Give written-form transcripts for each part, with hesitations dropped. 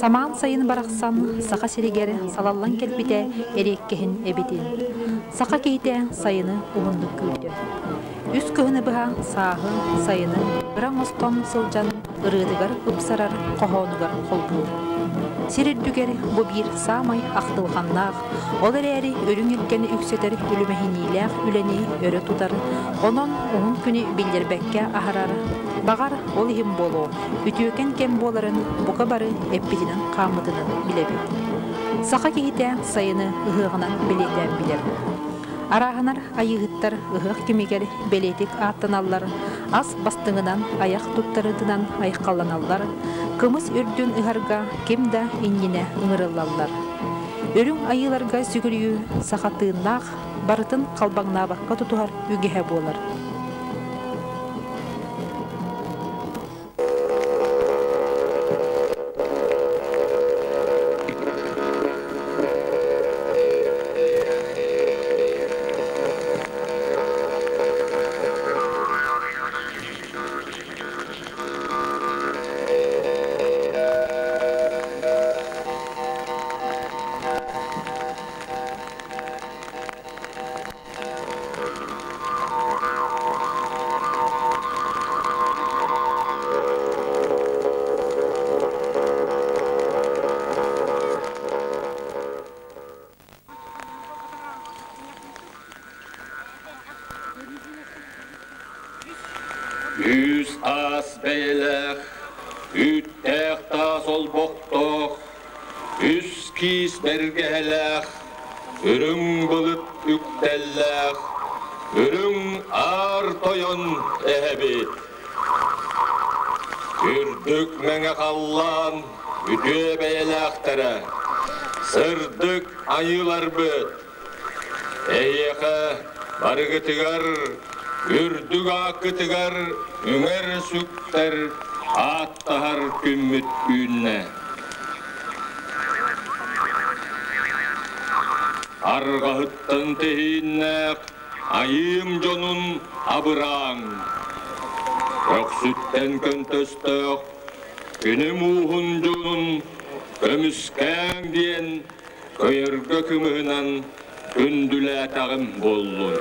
Самаан сайын барахсан Саха сиригэр салаллан кэлбитэ эриэккэһин эбитин. Саха киһитэ сайыны уһуннук күүтэр. Үс кыһыны быһа сааһы, сайыны ыра оҥостон сылдьан ырыатыгар ыпсарар, хоһоонугар холбуур. Сир үрдүгэр бу биир саамай ахтылҕаннаах, ол эрээри үрүҥ илгэни үксэтэр үлүмэһиниилээх үлэни өрө тутар, онон уһун күнү биллэрбэккэ аһарар, баҕар, ол иһин буолуо, үтүөкэн кэм буоларын бука бары эппитинэн-хааммытынан билэбит. Саха киһитэ сайыны ыһыаҕынан бэлиэтээн билэр. Арааһынар айыыһыттар ыһыах кэмигэр бэлиэтик ааттаналлар, ас бастыҥынан, айах туттарыытынан айхалланаллар, кымыс үрдүн ыһарга ким да иннинэ ыҥырыллаллар. Үрүҥ айыыларга сүгүрүйүү саха тыыннаах, барытын халбаҥнаабакка тутуһар үгэһэ буолар. Үс аас бэйэлээх, үүттээх таас олбохтоох, үс киис бэргэһэлээх, үрүҥ былыт үктэллээх, үрүҥ аар тойон эһэбит. Үрдүк мэҥэ халлаан үтүө бэйэлээхтэрэ, сырдык айыыларбыт, эһиэхэ барыгытыгар үрдүк ааккытыгар үҥэр-сүктэр ааттаһар күммүт үүннэ. Арҕаһыттан тэһииннээх айыым дьонун абырааҥ, көхсүттэн көнтөстөөх күнүм ууһун дьонун көмүскээҥ диэн көйөргө кымыһынан күндүлээтэҕим буоллун.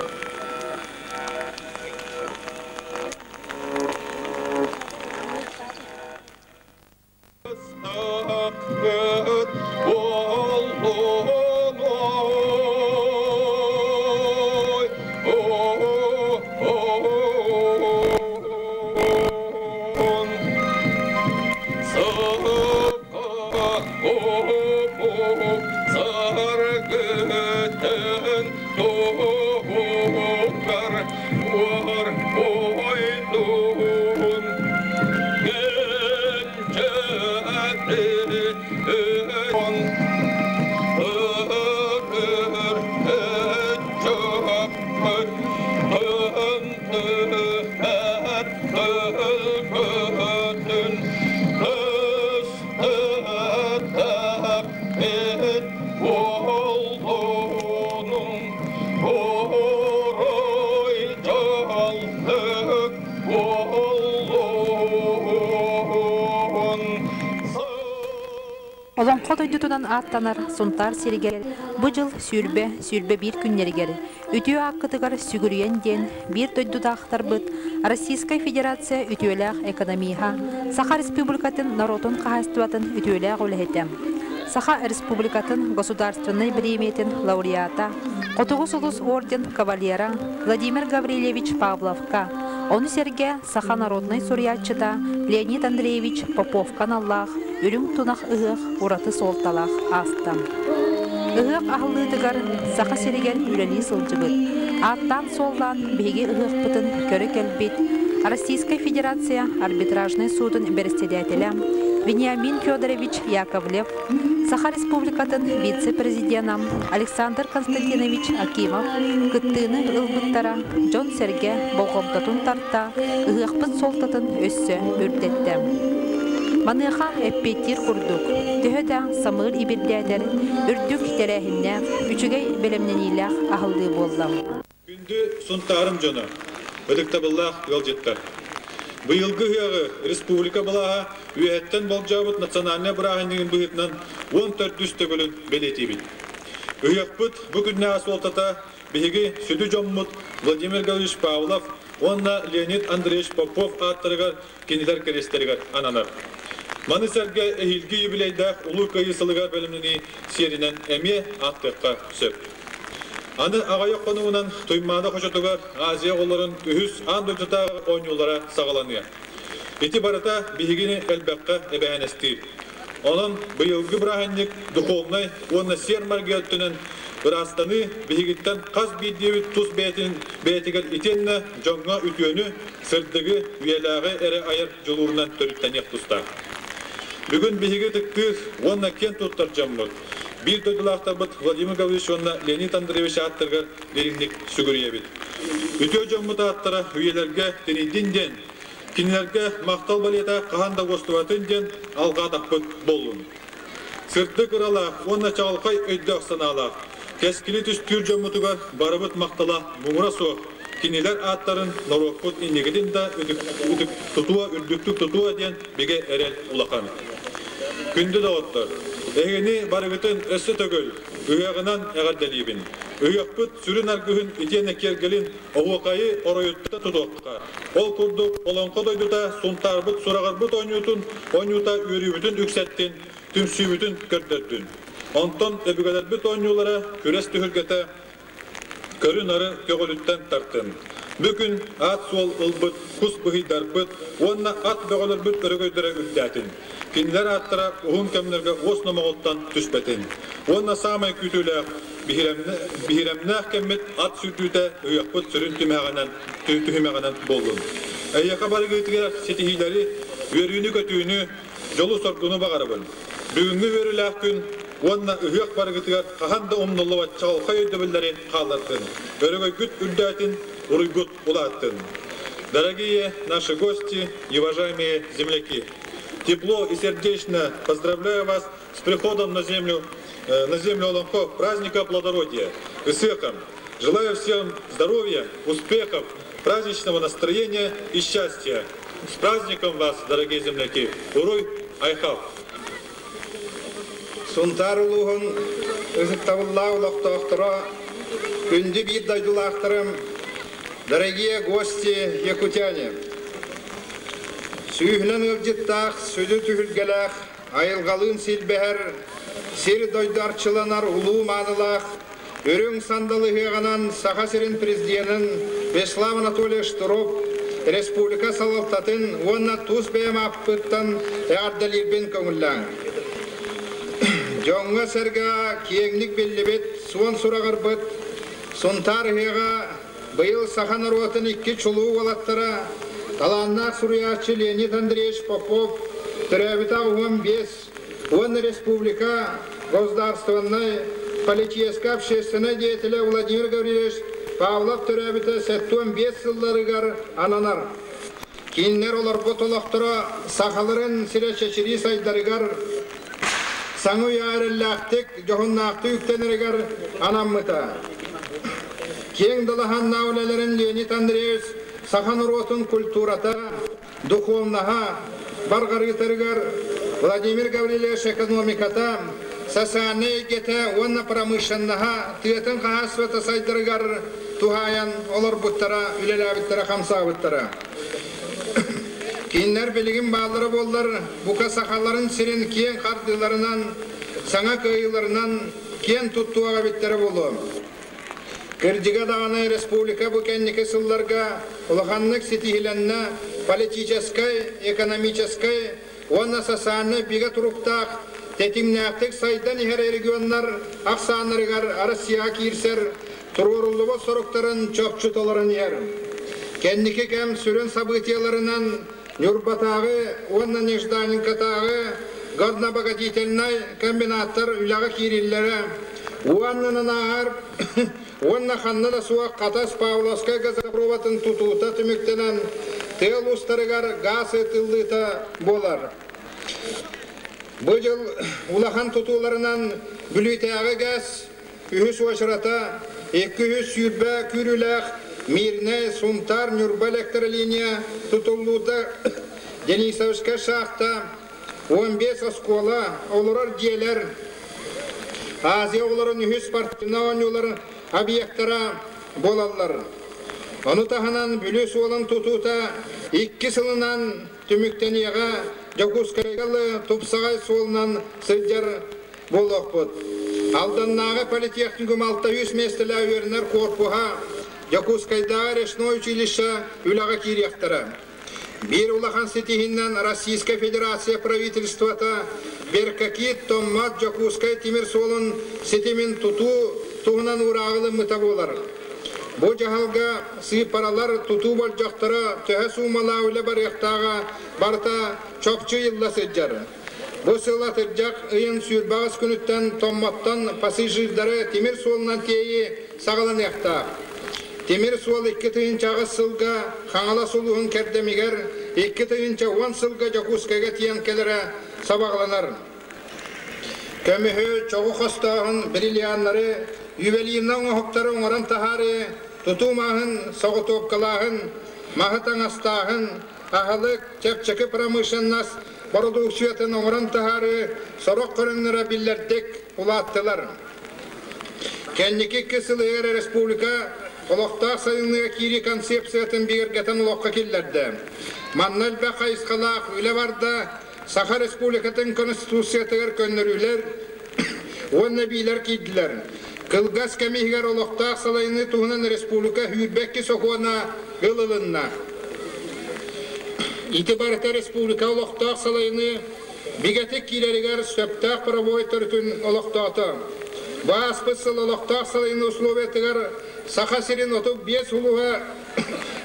Олоҥхо дойдутунан ааттанар Сунтаар сиригэр бу дьыл 20 21 күннэригэр үтүө ааккытыгар сүгүрүйэн диэн биир дойдутаахтарбыт Российскай Федерация үтүөлээх экономиһа, Саха Республикатын норуотун хаһаайыстыбатын үтүөлээх үлэһитэ, Саха Республикатын государственнай бириэмийэтин лауреата, Хотугу сулус орден кавалера Владимир Гаврильевич Павловка, ону сэргэ саха народнай суруйааччыта Леонид Андреевич Поповка аналлаах Үрүҥ тунах ыһыах ураты суолталаах ааста. Ыһыах аһыллыытыгар Саха сиригэр үлэлии сылдьыбыт, ааттаан-суоллаан биһиги ыһыахпытын көрө кэлбит Российскай Федерация арбитражнай суутун бэрэссэдээтэлэ Вениамин Федорович Яковлев, Саха Республикатын вице-президена Александр Константинович Акимов кыттыыны ылбыттара дьон-сэргэ болҕомтотун тарта, ыһыахпыт суолтатын өссө үрдэттэ. Маныаха эппиэттиир курдук, төһө да самыыр ибирдээтэр, үрдүк тэрээһиннээх, үчүгэй бэлэмнэниилээх аһыллыы буолла. Күндү Сунтаарым дьоно, ытыктабыллаах ыалдьыттар! Быйылгы ыһыаҕы республика былааһа үөһэттэн болдьообут национальнай бырааһынньыгын быһыытынан 14-үс төгүлүн бэлиэтиибит. Ыһыахпыт бу күннээҕи суолтата биһиги сүдү дьоммут Владимир Гаврилович Павлов уонна Леонид Андреевич Попов ааттарыгар кинилэр кэриэстэригэр ананар. Маны сэргэ эһиилги юбилейдаах Улуу Кыайыы сылыгар бэлэмнэнии сиэринэн эмиэ ааттыахха сөп. Аны аҕыйах хонугунан Туймаада хочотугар Азия оҕолорун үһүс аан дойдутааҕы оонньуулара саҕаланыа. Ити барыта биһигини элбэххэ эбээһинэстиир. Онон быйылгы бырааһынньык духовнай уонна сиэр-майгы өттүнэн ыраастаныы биһигиттэн хас биирдиибит тус бэйэтин бэйэтигэр итиэннэ дьоҥҥо үтүөнү, сырдыгы, үйэлээҕи эрэ айар дьулуурунан төрүттэниэх тустаах. Бүгүн биһиги ытыктыыр уонна киэн туттар дьоммут, биир дойдулаахтарбыт Владимир Гаврилович уонна Леонид Андреевич ааттарыгар дириҥник сүгүрүйэбит. Үтүө дьоммут ааттара үйэлэргэ тэнийдин диэн, кинилэргэ махтал бэлиэтэ хаһан да уостубатын диэн алҕаатахпыт буоллун. Сырдык ыралаах уонна чаҕылхай өйдөөх-санаалаах, кэскили түстүүр дьоммутугар барыбыт махтала муҥура суох, кинилэр ааттарын норуоппут инникитин да үтүк тутуо, үрдүктүк тутуо диэн бигэ эрэл улахан. Күндү доҕоттор, эһигини барыгытын өссө төгүл ыһыаҕынан эҕэрдэлиибин. Ыһыахпыт сүрүн аргыһын итиэннэ киэргэлин оһуокайы оройуттан тутуохха. Ол курдук, Олоҥхо дойдута Сунтаарбыт сураҕырбыт оонньуутун оонньуута үөрүүбүтүн үксэттин, түмсүүбүтүн көрдөрдүн. Онтон өбүгэлэрбит оонньуулара күрэс түһүлгэтэ көрү-нары көҕүлүттэн тартын. Бу күн аат-суол ылбыт кус быһыйдарбыт уонна ат бөҕөлөрбүт өрөгөйдөрө үрдээтин. Кинилэр ааттара уһун кэмнэргэ уос номоҕуттан түспэтин. Уонна саамай күүтүүлээх, биһирэмнээх кэммит ат сүүрдүүтэ ыһыахпыт сүрүн түмэҕинэн, түһүмэҕинэн буоллун. Эйиэхэ барыгытыгар ситиһиилэри, үөрүүнү-көтүүнү, дьолу-соргуну баҕарабын. Бүгүҥҥү үөрүүлээх күн уонна ыһыах барыгытыгар хаһан да умнуллубат чаҕылхай өйдөбүллэри хааллардын. Өрөгөйгүт үрдээтин, уруйгут улааттын. Дорогие наши гости и уважаемые земляки, тепло и сердечно поздравляю вас с приходом на землю Олонхо, праздника плодородия, Ысыахом. Желаю всем здоровья, успехов, праздничного настроения и счастья. С праздником вас, дорогие земляки! Уруй Айхал! Сунтаар улууһун ытыктабыллаах олохтоохторо, күндү биир дойдулаахтарым, дорогие гости якутяне! Сүүһүнэн ыалдьыттаах, сүдү түһүлгэлээх, айылҕалыын силбэһэр, сир дойду арчыланар улуу маанылаах, үрүҥ сандал ыһыаҕынан Саха сирин президенин Вячеслав Анатольевич Штыров, республика салалтатын уонна тус бэйэм ааппыттан эҕэрдэлиирбин көҥүллээҥ. Дьоҥҥо-сэргэҕэ киэҥник биллибит, суон сураҕырбыт Сунтаар ыһыаҕа быйыл саха норуотун икки чулуу уолаттара, талааннаах суруйааччы Леонид Андреевич Попов төрөөбүтэ 15 уонна республика государственнай, политическай, общественнай деятелэ Владимир Гаврильевич Павлов төрөөбүтэ 75 сылларыгар ананар. Кинилэр олорбут олохторо сахаларын сирэ чэчирии сайдарыгар, саҥа үйэ эрэллээхтик, дьоһуннаахтык үктэнэригэр анаммыта. Киэҥ далаһаннаах үлэлэрин Леонид Андреевич саха норуотун культурата, духовнаһа барҕарыытарыгар Владимир Гаврильевич экономиката, социальнай эйгэтэ уонна промышленноһа тыатын хаһаайыстыбата сайдарыгар туһаайан олорбуттара, үлэлээбиттэрэ, хамсаабыттара. Кинилэр билигин бааллара буоллар, бука сахаларын сирин киэҥ хардыыларынан, саҥа кыайыыларынан киэн туттуох эбиттэрэ буолуо. Кырдьыга даҕаны республика бу кэнники сылларга улаханнык ситиһилэннэ политическай, экономическай уонна социальнай бигэ туруктаах. тэтимнээхтик сайдан иһэр регионнар ахсааннарыгар Россияҕа киирсэр туруоруллубут соруктарын чопчу толорон иһэр. Кэнники кэм сүрүн событиеларынан Ньурбатааҕы уонна Нежданинкатааҕы горнобогатительнай комбинаттар үлэҕэ киириллэрэ уонна ааһар уонна ханна да суох Хатас Павловскай газопроводын тутуута түмүктэнэн тыа улуустарыгар гаас ыытыллыыта буолар. Бу дьыл улахан тутууларынан Бүлүүтээҕи ГЭС үһүс уочарата 220 күүрүүлээх Мирнэй, Сунтаар, Ньурба электролиния тутуллуута Денисовскай шахта, 15 оскуола, олорор дьиэлэр, Азия оҕолорун үһүс спортивнай оонньуулар объектара буолаллар. Ону таһынан Бүлүү суолун тутуута икки сылынан түмүктэниэҕэ Дьокуускайга тупсаҕай суолунан сылдьар буолуохпут. Алданнааҕы политехникум 600 миэстэлээх үөрэнэр корпуһа Дьокуускайдааҕы речной училище үлэҕэ киириэхтэрэ. Биир улахан ситиһинэн Российскай Федерация правительствота Беркакит, Томмот, Дьокуускай тимир суолун ситимин тутуу туһунан уурааҕы ылыммыта буолар. Бу дьаһалга сыыппаралар тутуу болдьохторо төһө суумалаах үлэ барыахтааҕа барыта чопчу ыйылла сылдьар. Бу сыл атырдьах ыйын 28 күнүттэн Томмоттон пассажирдары тимир суолунан тиэйии саҕаланыахтаах. Тимир суол 2008 сылга Хаҥалас улууһун Кэрдэмигэр, 2010 сылга Дьокуускайга тиийэн кэлэрэ сабаҕаланар. Көмүһү, чоҕу хостооһун, бриллианнары, ювелирнай оҥоһуктары оҥорон таһаарыы, тутуу маһын соҕотуопкалааһын, маһы таҥастааһын, аһылык, чэпчэки промышленность бородууксуйатын оҥорон таһаарыы сорох көрүҥнэрэ биллэрдик улааттылар. Кэнники икки сыл иһигэр республика олохтоох сайынныга киирии концепциятын бигэргэтэн олоххо киллэрдэ. Манна элбэх хайысхалаах үлэ барда, Саха Республикатын Конституциятыгар көннөрүүлэр уонна эбиилэр киирдилэр. Кылгас кэм иһигэр олохтоох салайыныы туһунан республика 22 сокуона ылылынна. Ити барыта республика олохтоох салайыныы бигэтик киирэригэр сөптөөх правовой төрүтүн олохтоото. Бу ааспыт сыл олохтоох салайыныы условиятыгар Саха сирин 35 улууһа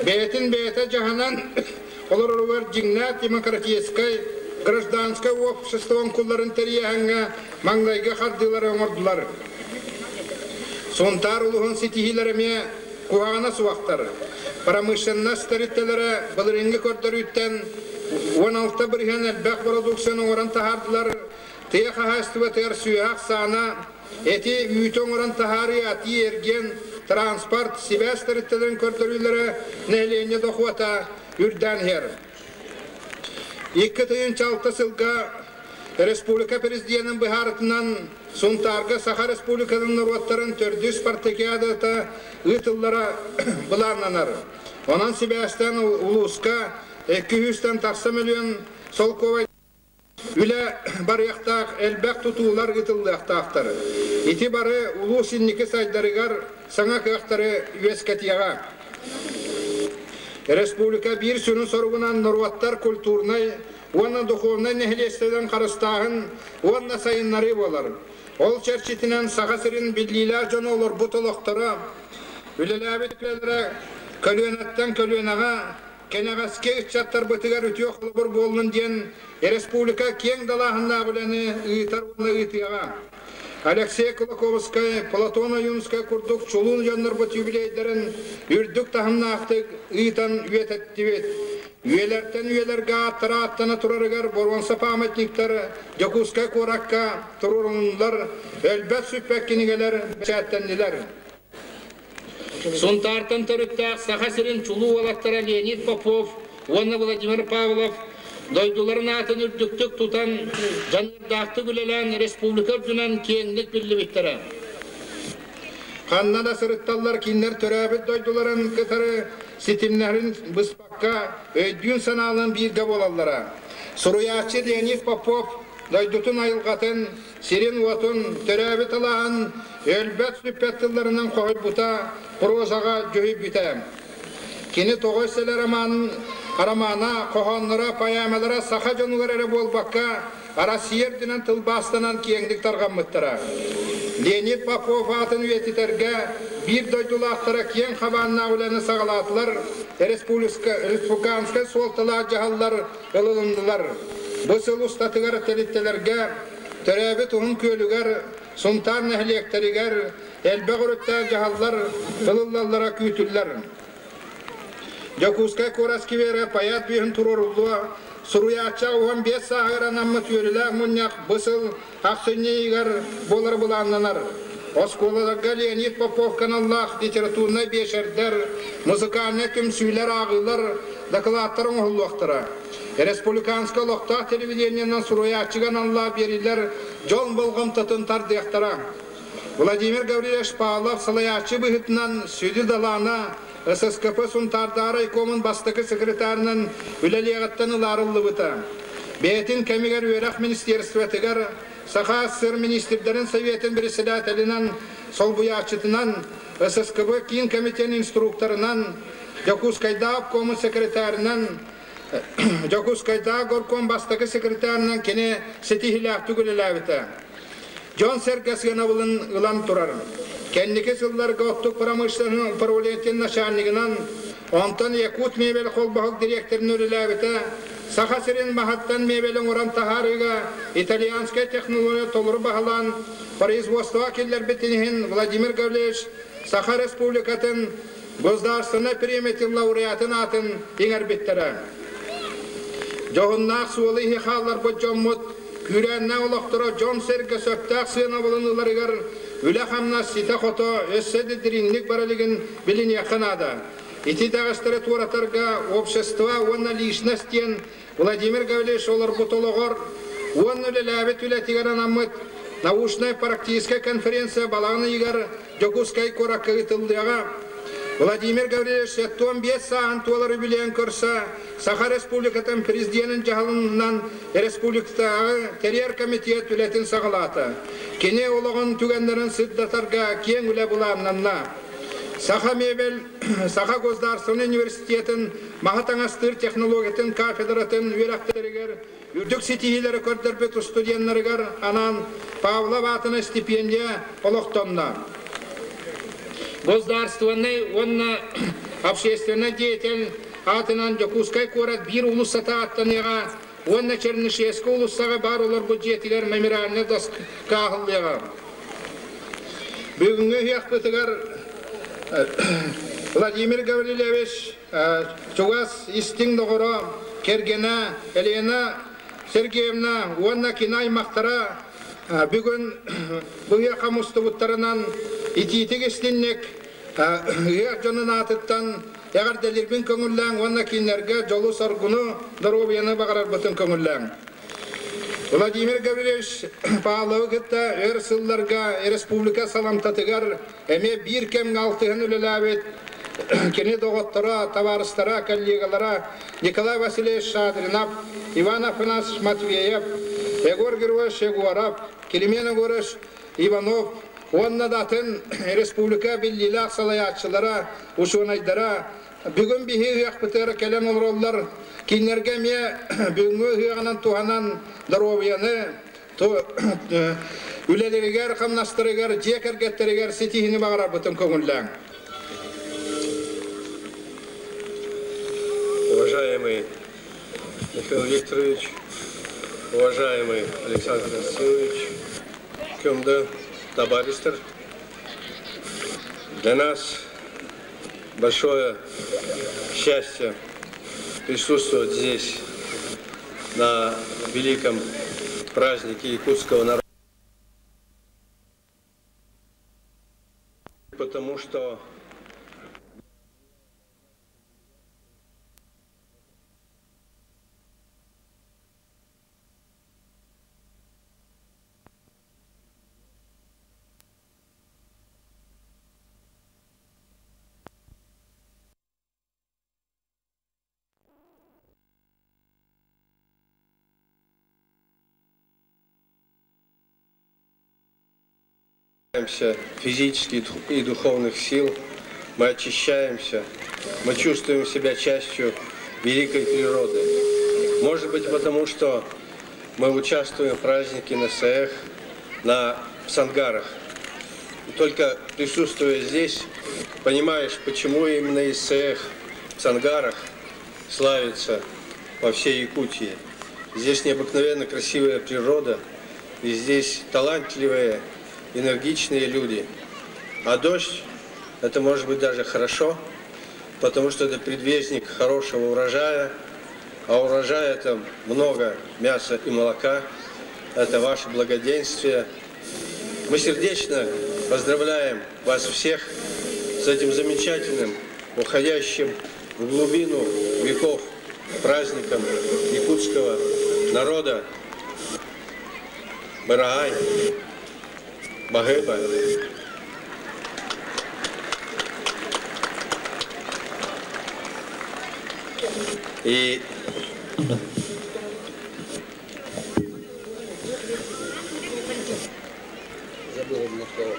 бэйэтин бэйэтэ дьаһанан олороругар дьиҥнээх демократическай гражданскай общество оҥкулларын тэрийээһиҥҥэ маҥнайгы хардыылары оҥордулар. Сунтаар улууһун ситиһиилэрэ эмиэ куһаҕана суохтар. Промышленность тэрилтэлэрэ былырыыҥҥы көрдөрүүттэн 16% элбэх бородууксуйаны оҥорон таһаардылар. Тыа хаһаайыстыбатыгар сүөһү ахсаана эти, үүтү оҥорон таһаарыы, атыы-эргиэн, транспорт, сибээс тэрилтэлэрин көрдөрүүлэрэ нэһилиэнньэ дохуота үрдээн иһэр. 2006 сылга республика президенин быһаарытынан Сунтаарга Саха Республикатын норуоттарын төрдүс спартакиадата ыытыллара былааннанар. Онон сибээстээн улууска 200-тэн тахса миллион солкуобай үлэ барыахтаах, элбэх тутуулар ыытыллыахтаахтар. Ити бары улуус инники сайдарыгар саҥа кыахтары үөскэтиэҕэ. Республика биир сүрүн соругунан норуоттар культурнай уонна духовнай нэһилиэстибэлэрин харыстааһын уонна сайыннарыы буолар. Ол чэрчитинэн Саха сирин биллиилээх дьоно олорбут олохторо, үлэлээбит үлэлэрэ көлүөнэттэн көлүөнэҕэ кэнэҕэски ыччаттарбытыгар үтүө холобур буоллун диэн республика киэҥ далааһыннаах үлэни ыытар уонна ыытыаҕа. Алексей Кулаковскай, Платон Ойуунскай курдук чулуун дьоннорбут юбилейдарын үрдүк таһымнаахтык ыытан үөтэттибит. Үйэлэртэн үйэлэргэ ааттара ааттана турарыгар боруонса памятниктар Дьокуускай куоракка туруоруллар өлбөт сүппэт кинигэлэр бэчээттэннилэр. Сунтаартан төрүттээх Саха сирин чулуу уолаттара Леонид Попов уонна Владимир Павлов дойдуларын аатын үрдүктүк тутан, дьаныардаахтык үлэлээн республика үрдүнэн киэҥник биллибиттэрэ. Ханна да сырытталлар кинилэр төрөөбүт дойдуларын кытары ситимнэрин быспакка өйдүүн-санаалыын бииргэ буолаллара. Суруйааччы Леонид Попов дойдутун айылҕатын сирин-уотун, төрөөбүт алааһын өлбөт-сүппэт тылларынан хоһуйбута, прозаҕа дьүһүйбүтэ. Кини Тоҕо исэлэ роман, романа, хоһоонноро, поэмалара саха дьонугар эрэ буолбакка, Россия үрдүнэн тылбаастанан киэҥник тарҕаммыттара. Леонид Попов аатын үйэтитэргэ биир дойдулаахтара киэҥ хабааннаах үлэни саҕалаатылар, республиканскай суолталаах дьаһаллар ылылыннылар. Бу сыл устатыгар тэрилтэлэргэ төрөөбүт Уһун Күөлүгэр, Сунтаар нэһилиэктэригэр элбэх өрүттээх дьаһаллар ылыллаллара күүтүллэр. Дьокуускай куорат скверэ паят бүүһүн туруоруллуо, суруйааччы 15 сааһыгар анаммыт үөрүүлээх мунньах бу сыл ахсынньы ыйыгар буолар былааннанар. Оскуолаларга Леонид Попов аналлаах литературнай биэчэрдэр, музыкальнай түмсүүлэр, ааҕыылар, дакылааттар оҥоһуллуохтара. Республиканскай олохтоох телевидениенэн суруйааччыга аналлаах биэриилэр дьон болҕомтотун тардыахтара. Владимир Гаврильевич Павлов салайааччы быһыытынан сүдү далаана ССКП Сунтаардааҕы райкомун бастакы секретарынан үлэлиэҕиттэн ылаарыллыбыта. Бэйэтин кэмигэр үөрэх министерствотыгар Саха СССР министрдэрин Советын председателинэн, солбуйааччытынан, ССКБ Киин комитетын инструкторынан, Дьокуускайдааҕы обкомун секретарынан, Дьокуускайдааҕы горком бастакы секретарынан кини ситиһиилээхтик үлэлээбитэ. Дьон-сэргэ сыанабылын ылан турар. Кэнники сылларга оттук промышленноһын управлениетын начальнигынан, онтон Якут мебель холбоһук дириэктэрин үлэлээбитэ, Саха сирин маһыттан мебель оҥорон таһаарыыга итальянскай технология толору баһылаан производствоҕа киллэрбитин иһин Владимир Гаврильевич Саха Республикатын Государственнай премиятын лауреатын аатын иҥэрбиттэрэ. Дьоһуннаах суолу-иһи хаалларбыт дьоммут күүрээннээх олохторо дьон-сэргэ сөптөөх сыанабылын ыларыгар үлэ-хамнас ситэ-хото өссө да дириҥник бара илигин билиниэххэ наада. Ити итэҕэстэри туоратарга общество уонна личность диэн Владимир Гаврильевич олорбут олоҕор уонна үлэлээбит үлэтигэр анаммыт научнай-практическай конференция балаҕан ыйыгар Дьокуускай куоракка ыытыллыаҕа. Владимир Гаврильевич 75 сааһын туолар үбүлүөйүн көрсө Саха Республикатын Президенин дьаһалынан республикатааҕы тэрийэр комитет үлэтин саҕалаата. Кини олоҕун түгэннэрин сырдатарга киэҥ үлэ былааннанна. Саха мебель Саха государственнай университетын маһы таҥастыыр технологиятын кафедратын үөрэхтэригэр үрдүк ситиһиилэри көрдөрбүт студеннарыгар анаан Павлов аатынан стипендия олохтонно. Государственнай уонна общественнай деятель аатынан Дьокуускай куорат биир уулуссата ааттаныаҕа уонна Чернышевскай уулуссаҕа баар олорбут дьиэтигэр мемориальнай доска аһыллыаҕа. Бүгүҥҥү ыһыахпытыгар Владимир Гаврильевич чугас истиҥ доҕоро, кэргэнэ Елена Сергеевна уонна кини аймахтара бүгүн бу ыһыахха мустубуттарынан итиитик истинник ыһыах дьонун аатыттан эҕэрдэлиирбин көҥүллээҥ уонна кинилэргэ дьолу-соргуну, доруобуйаны баҕарарбытын көҥүллээҥ. Владимир Гаврильевич Павловы кытта өр сылларга республика саламтатыгар эмиэ биир кэмҥэ алтыһан үлэлээбит кини доҕотторо, табаарыстара, коллегалара Николай Васильевич Шадринов, Иван Афанасьевич Матвеев, Егор Григорьевич Егоров, Климент Егорович Иванов уонна да атын республика биллиилээх салайааччылара, учуонайдара бүгүн биһи ыһыахпытыгар кэлэн олороллор. Кинилэргэ эмиэ бүгүҥҥү ыһыаҕынан туһанан доруобуйаны, үлэлэригэр, хамнастарыгар, дьиэ кэргэттэригэр ситиһиини баҕарарбытын көҥүллээҥ. Уважаемый Михаил Викторович, уважаемый Александр Константинович, Кемда Табаристер, для нас большое счастье присутствовать здесь на великом празднике якутского народа, потому что физических и духовных сил, мы очищаемся, мы чувствуем себя частью великой природы. Может быть, потому что Мы участвуем в празднике на СЭХ на Сангарах. И только присутствуя здесь, понимаешь, почему именно Исех в Сангарах славится по всей Якутии. Здесь необыкновенно красивая природа, и здесь талантливые, энергичные люди. А дождь – это может быть даже хорошо, потому что это предвестник хорошего урожая, а урожай – это много мяса и молока, это ваше благоденствие. Мы сердечно поздравляем вас всех с этим замечательным, уходящим в глубину веков праздником якутского народа. Барагай, Багыба. И забыл одно слово.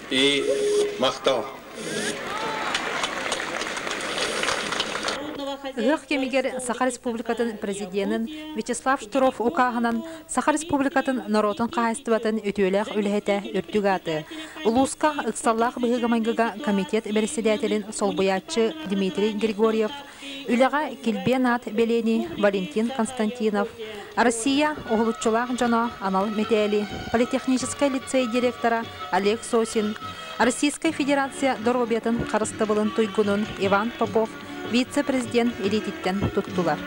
И Махтал. Ыһыах кэмигэр Саха Республикатын Президенин Вячеслав Штыров укааһынан Саха Республикатын норуотун хаһаайыстыбатын үтүөлээх үлэһитэ үрдүк ааты улууска ыксаллаах быһыыга-майгыга комитет бэрэссэдээтэлин солбуйааччы Дмитрий Григорьев, Үлэҕэ килбиэн аат бэлиэни Валентин Константинов, Россия уһулуччулаах дьоно анал мэтээли Политехническай лицей директора Олег Сосин, Российскай Федерация доруобуйатын харыстабылын туйгунун Иван Попов вице-президент илиититтэн туттулар.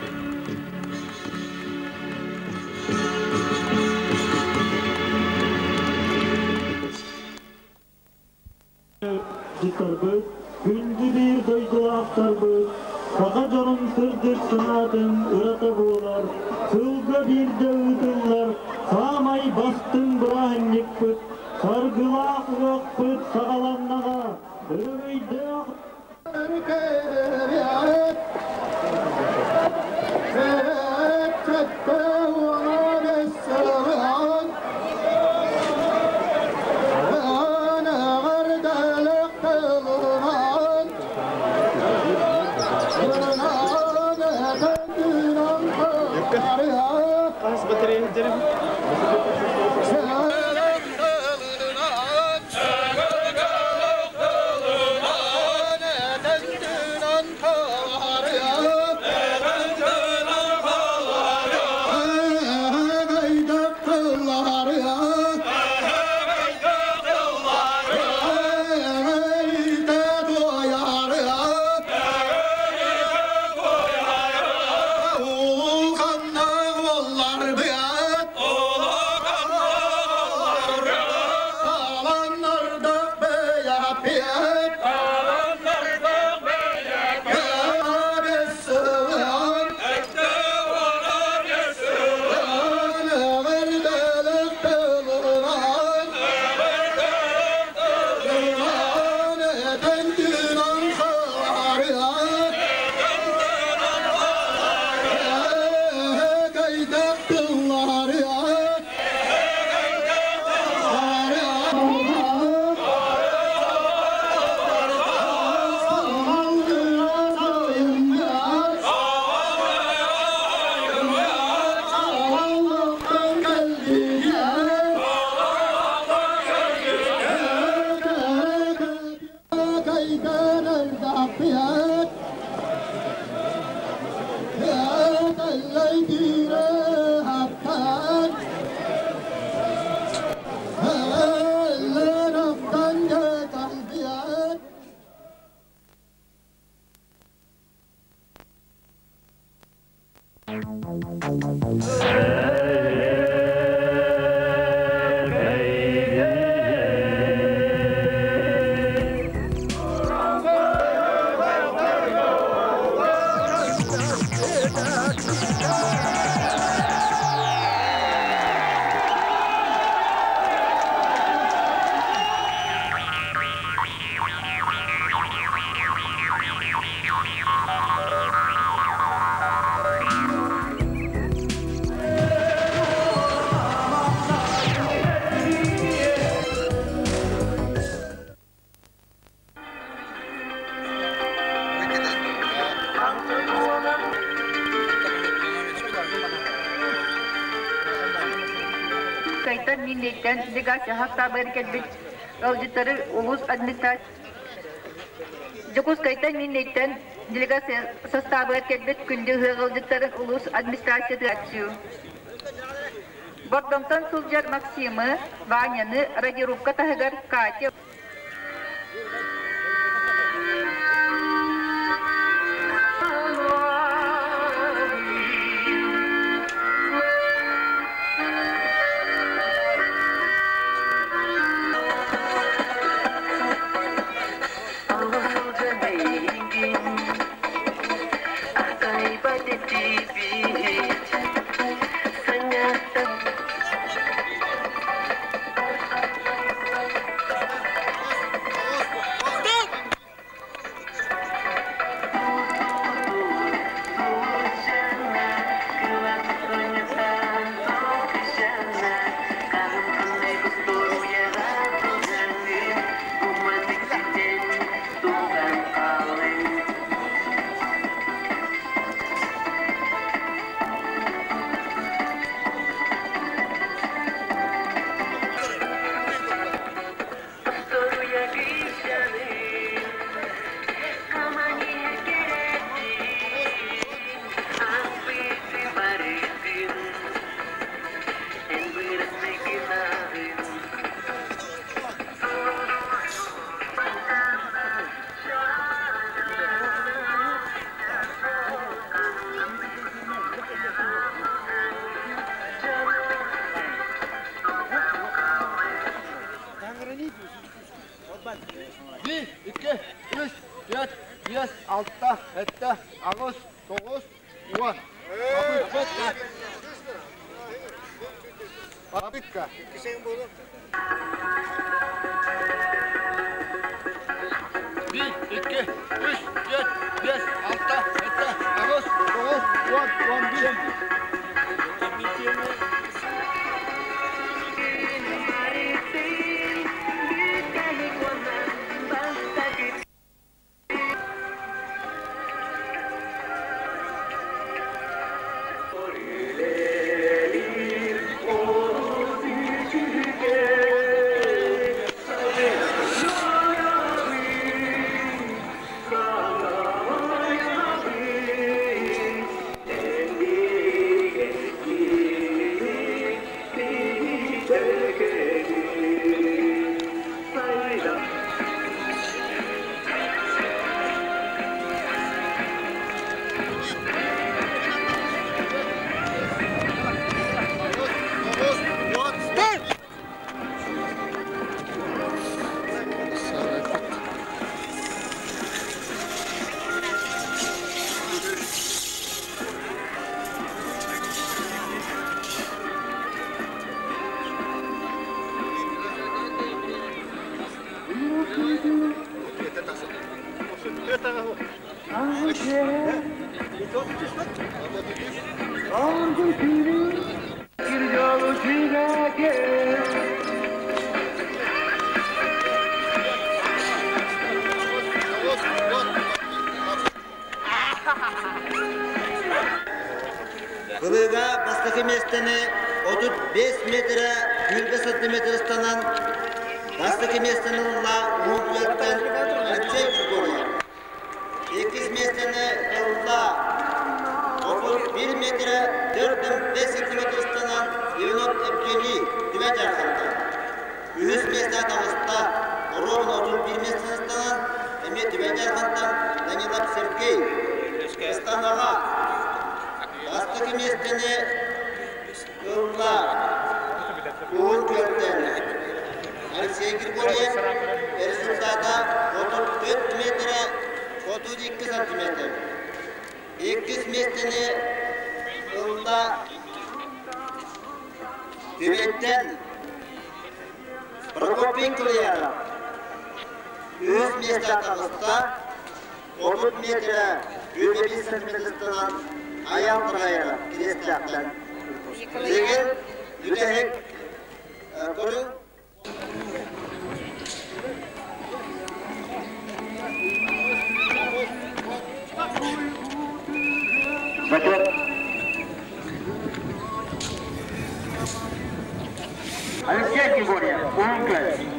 Дьыттарбыт, күндү биир дойдулаахтарбыт, саха дьонун сырдык санаатын ырата буолар, сылга биирдэ ыытыллар саамай бастыҥ бырааһынньыкпыт, саргылаах ыһыахпыт саҕаланнаҕа, өрөгөйдөөх Дьокуускайтан Миирнэйтэн делегация састаабыгар кэлбит ыалдьыттары улуус администрация Дьокуускайтан Миирнэйтэн делегация састаабыгар кэлбит күндү ыһыах ыалдьыттарын улуус администрациятыгар Бордоҥтон сылдьар Максимы, Ваняны радиорубка таһыгар Катя Bir, iki, üç, dört, beş, altı, yedi, sekiz, dokuz, on. Попытка. Bir, iki, üç, dört, beş, altı, yedi, sekiz, dokuz, on, on bir. Кылыыга бастакы миэстэни 35 метрэ 20 сантиметр ыстанан бастакы миэстэни ылла Уһун Күөлтэн Алексей Григорьев. Иккис миэстэни ылла 31 метрэ 4,5 сантиметр ыстанан Иванов Евгений Түбэ Дьархантан. Үһүс миэстэҕэ таҕыста оруобуна 31 миэстэни ыстанан эмиэ Түбэ Дьархантан Данилов Сергей. Ыстанаҕа бастакы миэстэни ылла Уһун Күөлтэн Алексей Григорьев результата 34 метрэ 32 сантиметр. Иккис миэстэни ылла Түбэттэн Прокопий Кулияров. Үһүс миэстэ таҕыста 30 метрэ 25 сантиметртан Аял Траяров Кириэстээхтэн. Билигин бүтэһик көрүҥ. Зачет. Егорьев, Уһун Күөл.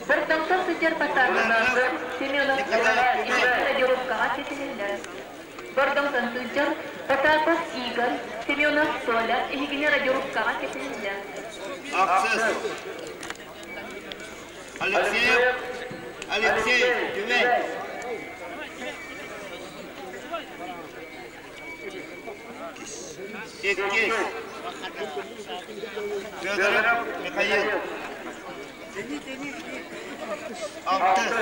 Бырдамтан сылдьар Потапов, Семенов кодировкаҕа ситиһиллэр. Бордоҥтон сылдьар Потапов Игорь, Семенов Толя эһигини радиорубкаҕа ситиһиллэр. Аксес. Алексеев Алексей, Түмэн. Иккис. Федоров Михаил. Алтыс.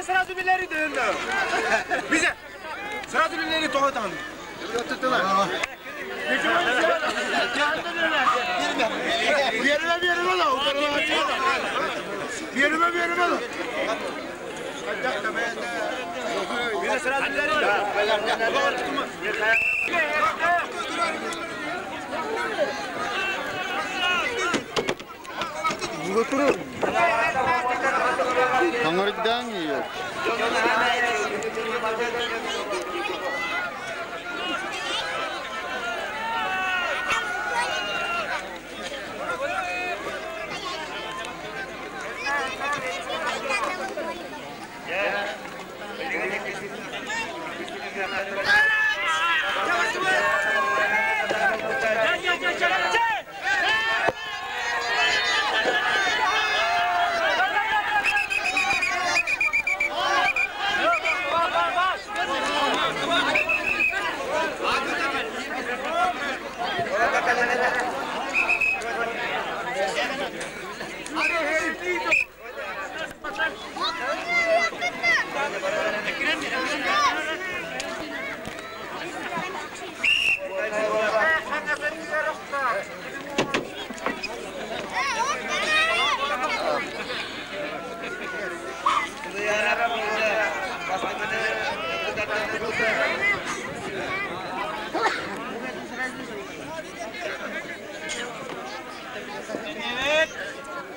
Сразу билери дөнді. Bize. Сразу билери тоғытан. Yerime yerime la. Yerime yerime la. Bize сразу билери. Аңырдан yiyor.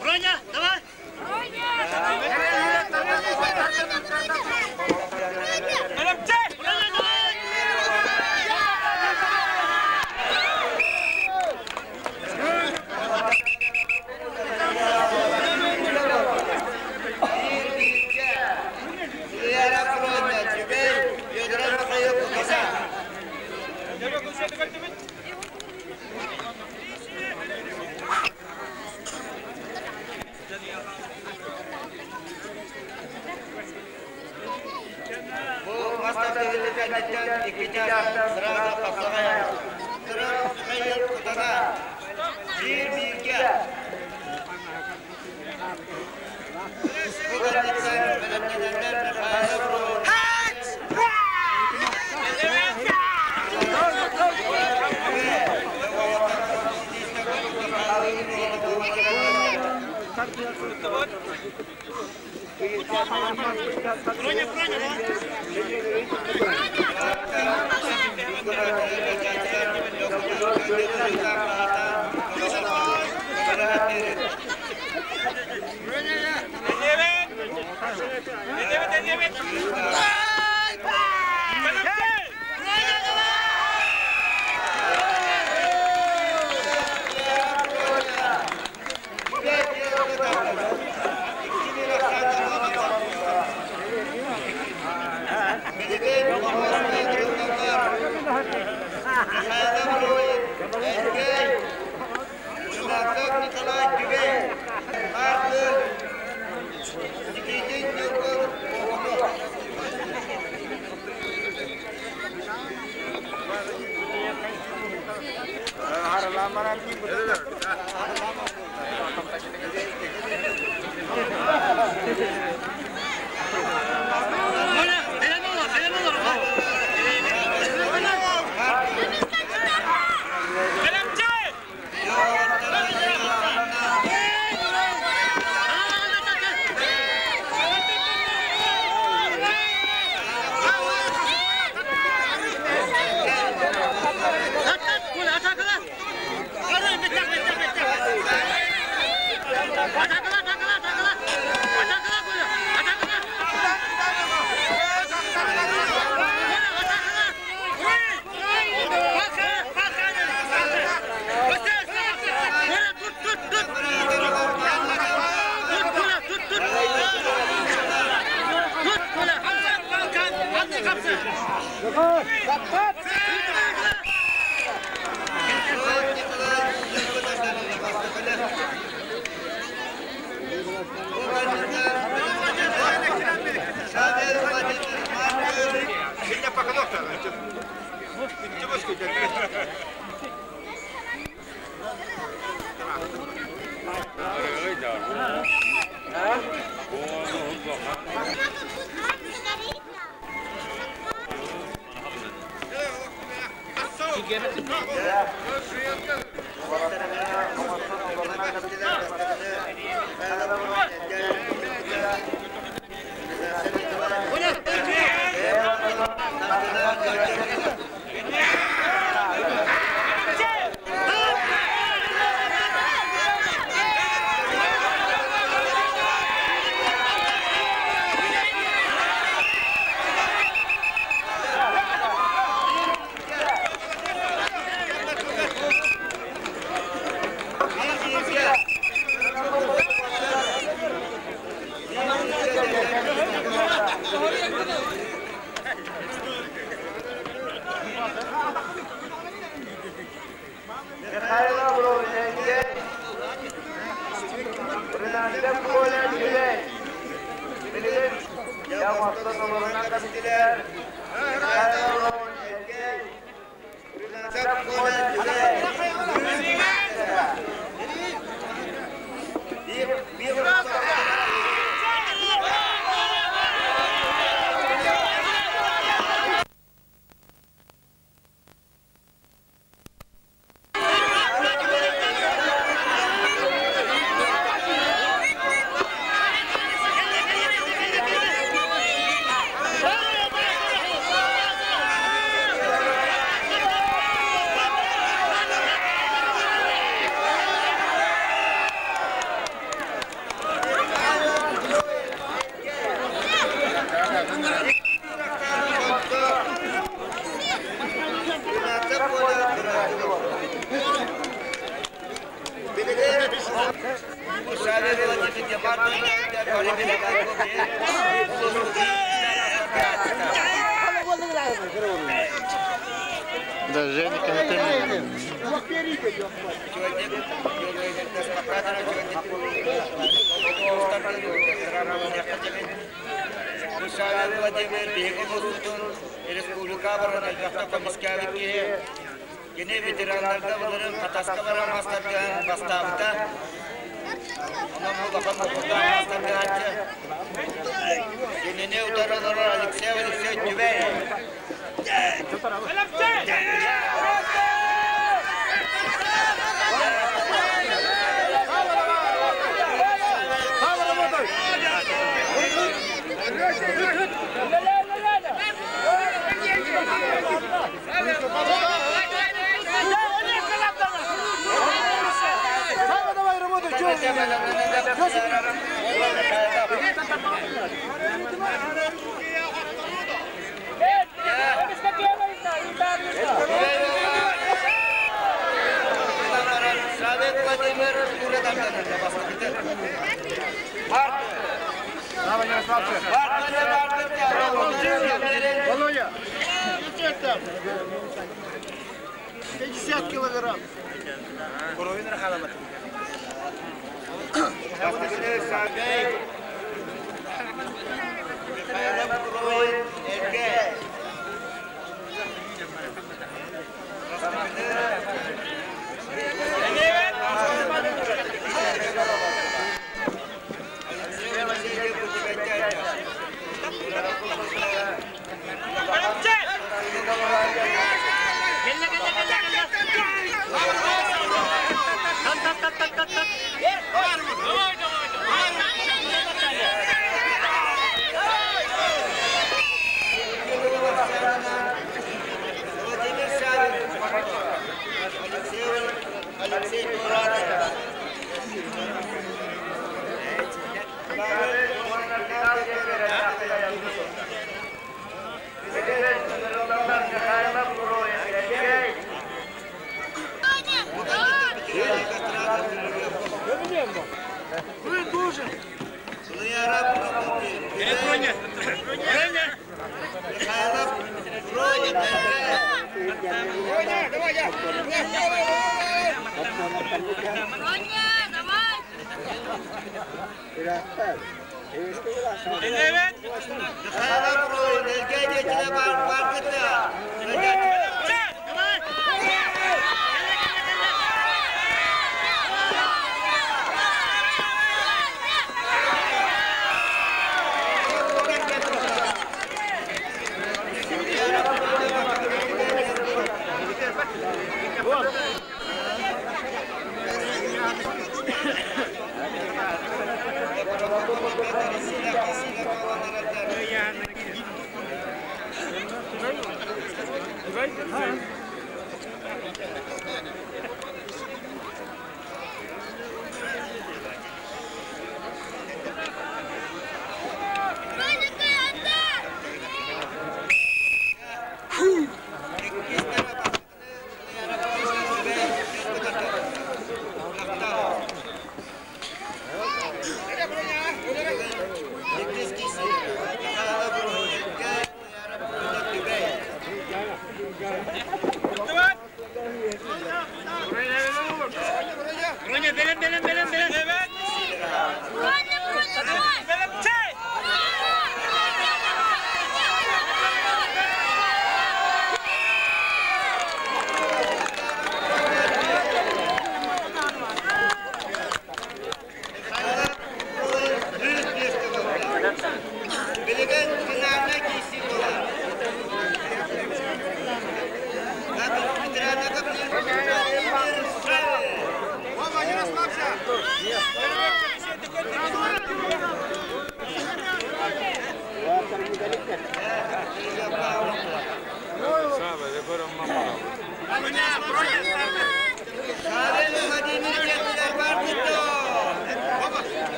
Броня, давай!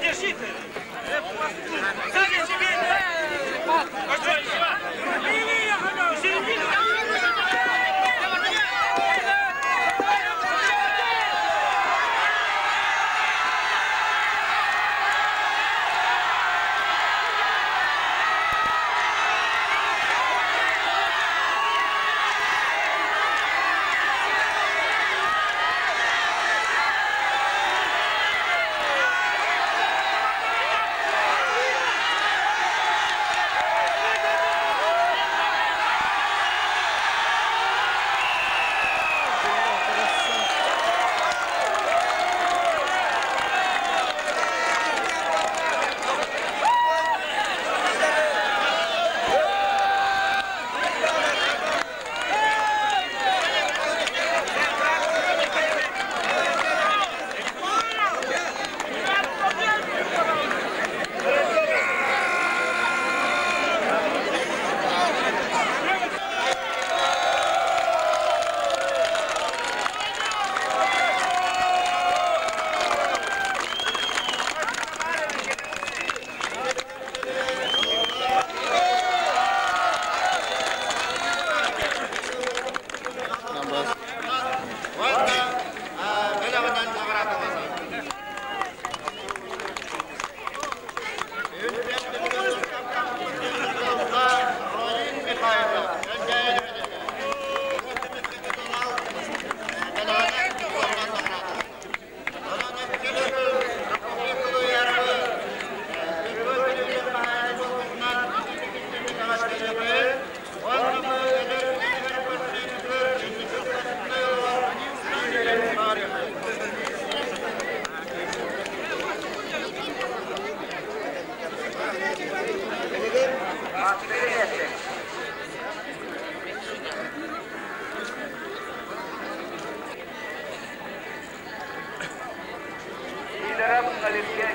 Держите!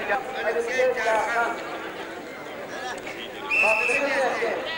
Алексей Чархан. Бастакы миэстэ.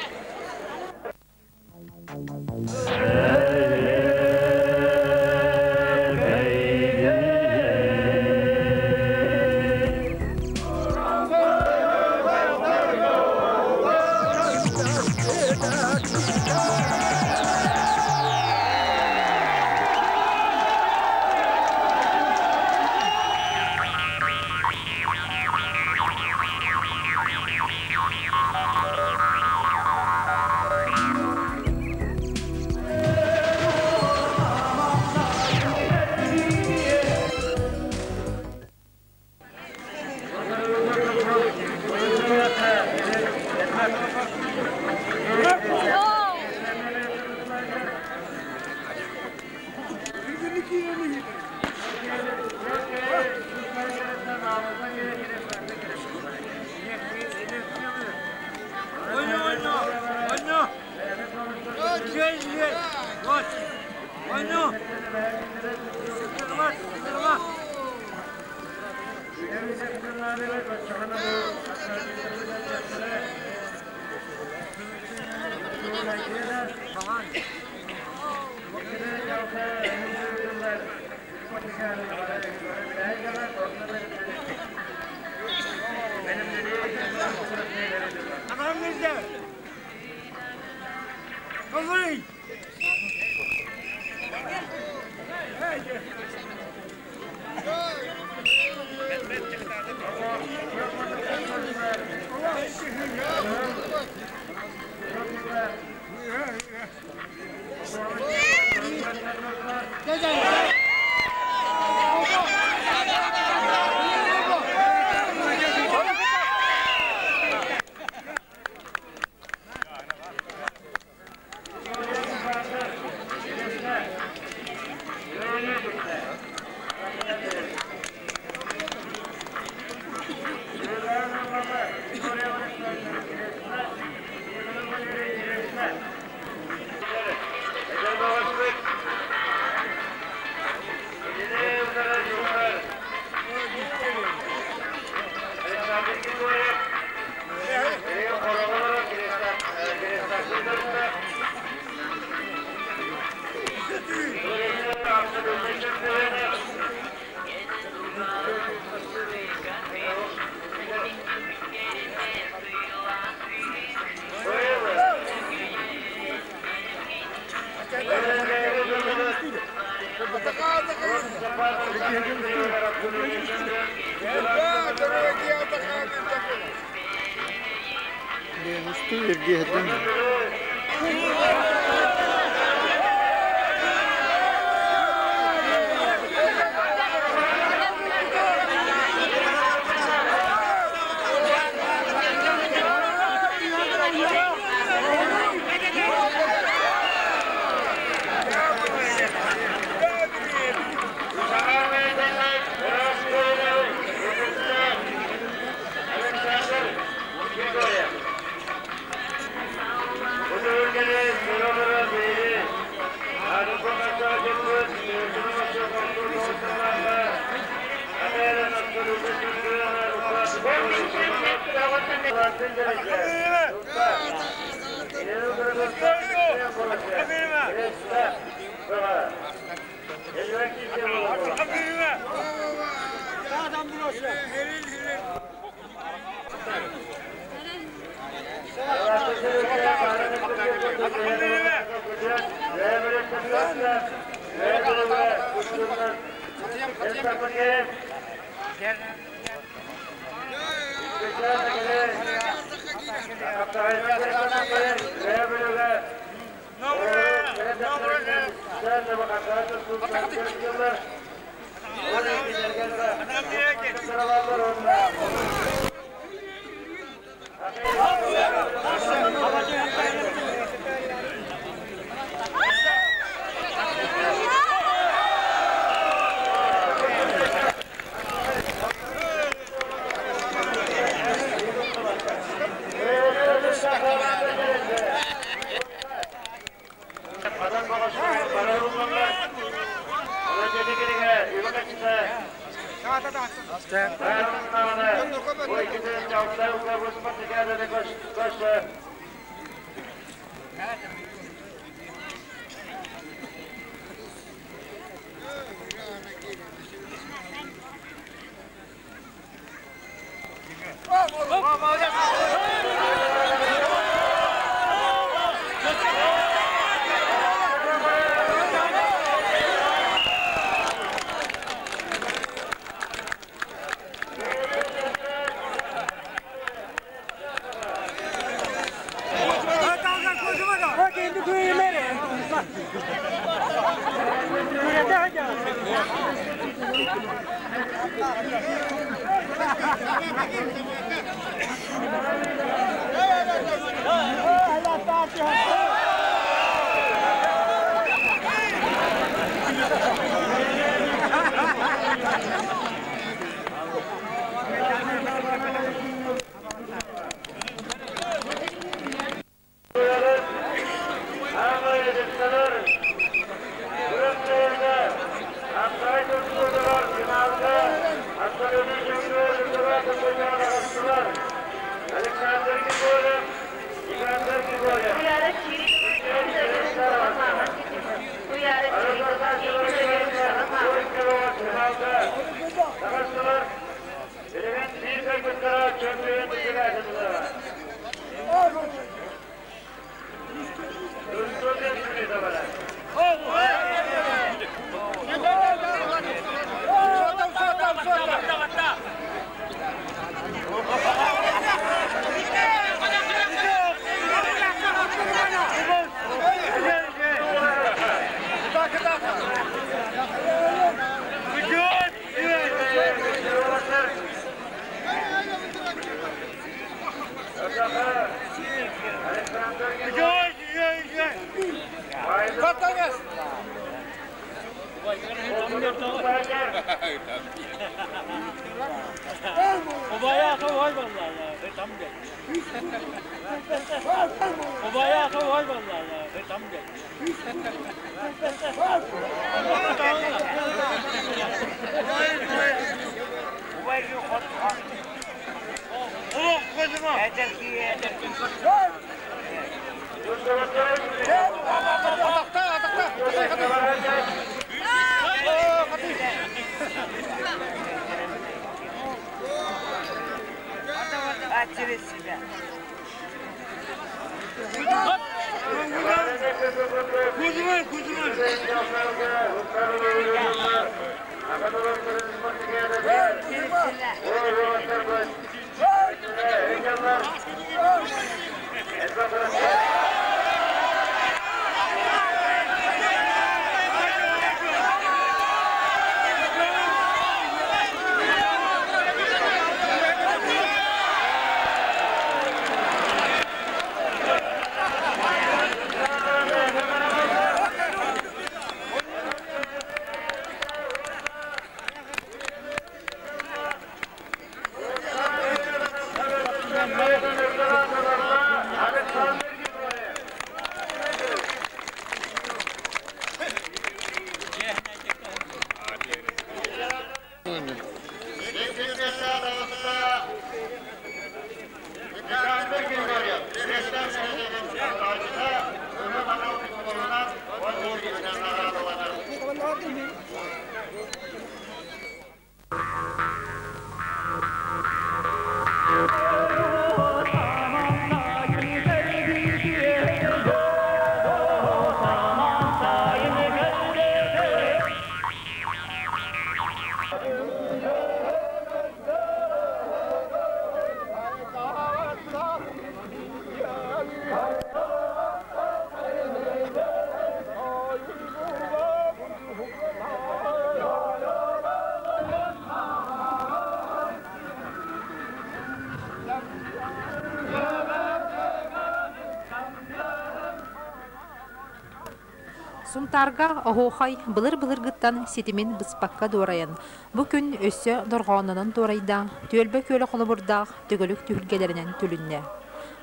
Сунтаарга оһуохай былыр-былыргыттан ситимин быспакка дуорайан, бу күн өссө дорҕооннонон туорайда, түөлбэ күөлэ холобурдаах төгүрүк түһүлгэлэринэн түлүннэ.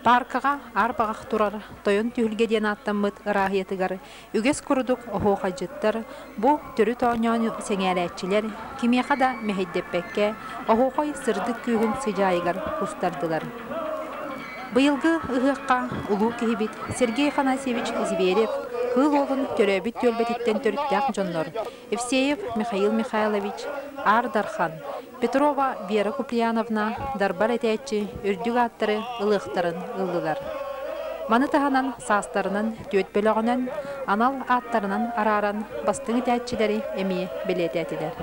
Пааркаҕа аар баҕах турар Тойон түһүлгэ диэн ааттаммыт ырааһыйатыгар үгэс курдук оһуохайдьыттар бу төрүт оонньоону сэҥээрээччилэр кимиэхэ да мэһэйдэппэккэ оһуохай сырдык күүһүн сыдьаайыгар кустардылар. Быйылгы ыһыахха улуу киһибит Сергей Афанасьевич Зверев Кыыл Уолун төрөөбүт түөлбэтиттэн төрүттээх дьоннор Евсеев Михаил Михайлович, Аар Дархан, Петрова Вера Куприяновна дарбар этээччи үрдүк ааттары ылыахтарын ыллылар. Маны таһынан саастарынан түөрт бөлөҕүнэн анал ааттарынан арааран бастыҥ этээччилэри эмиэ бэлиэтээтилэр.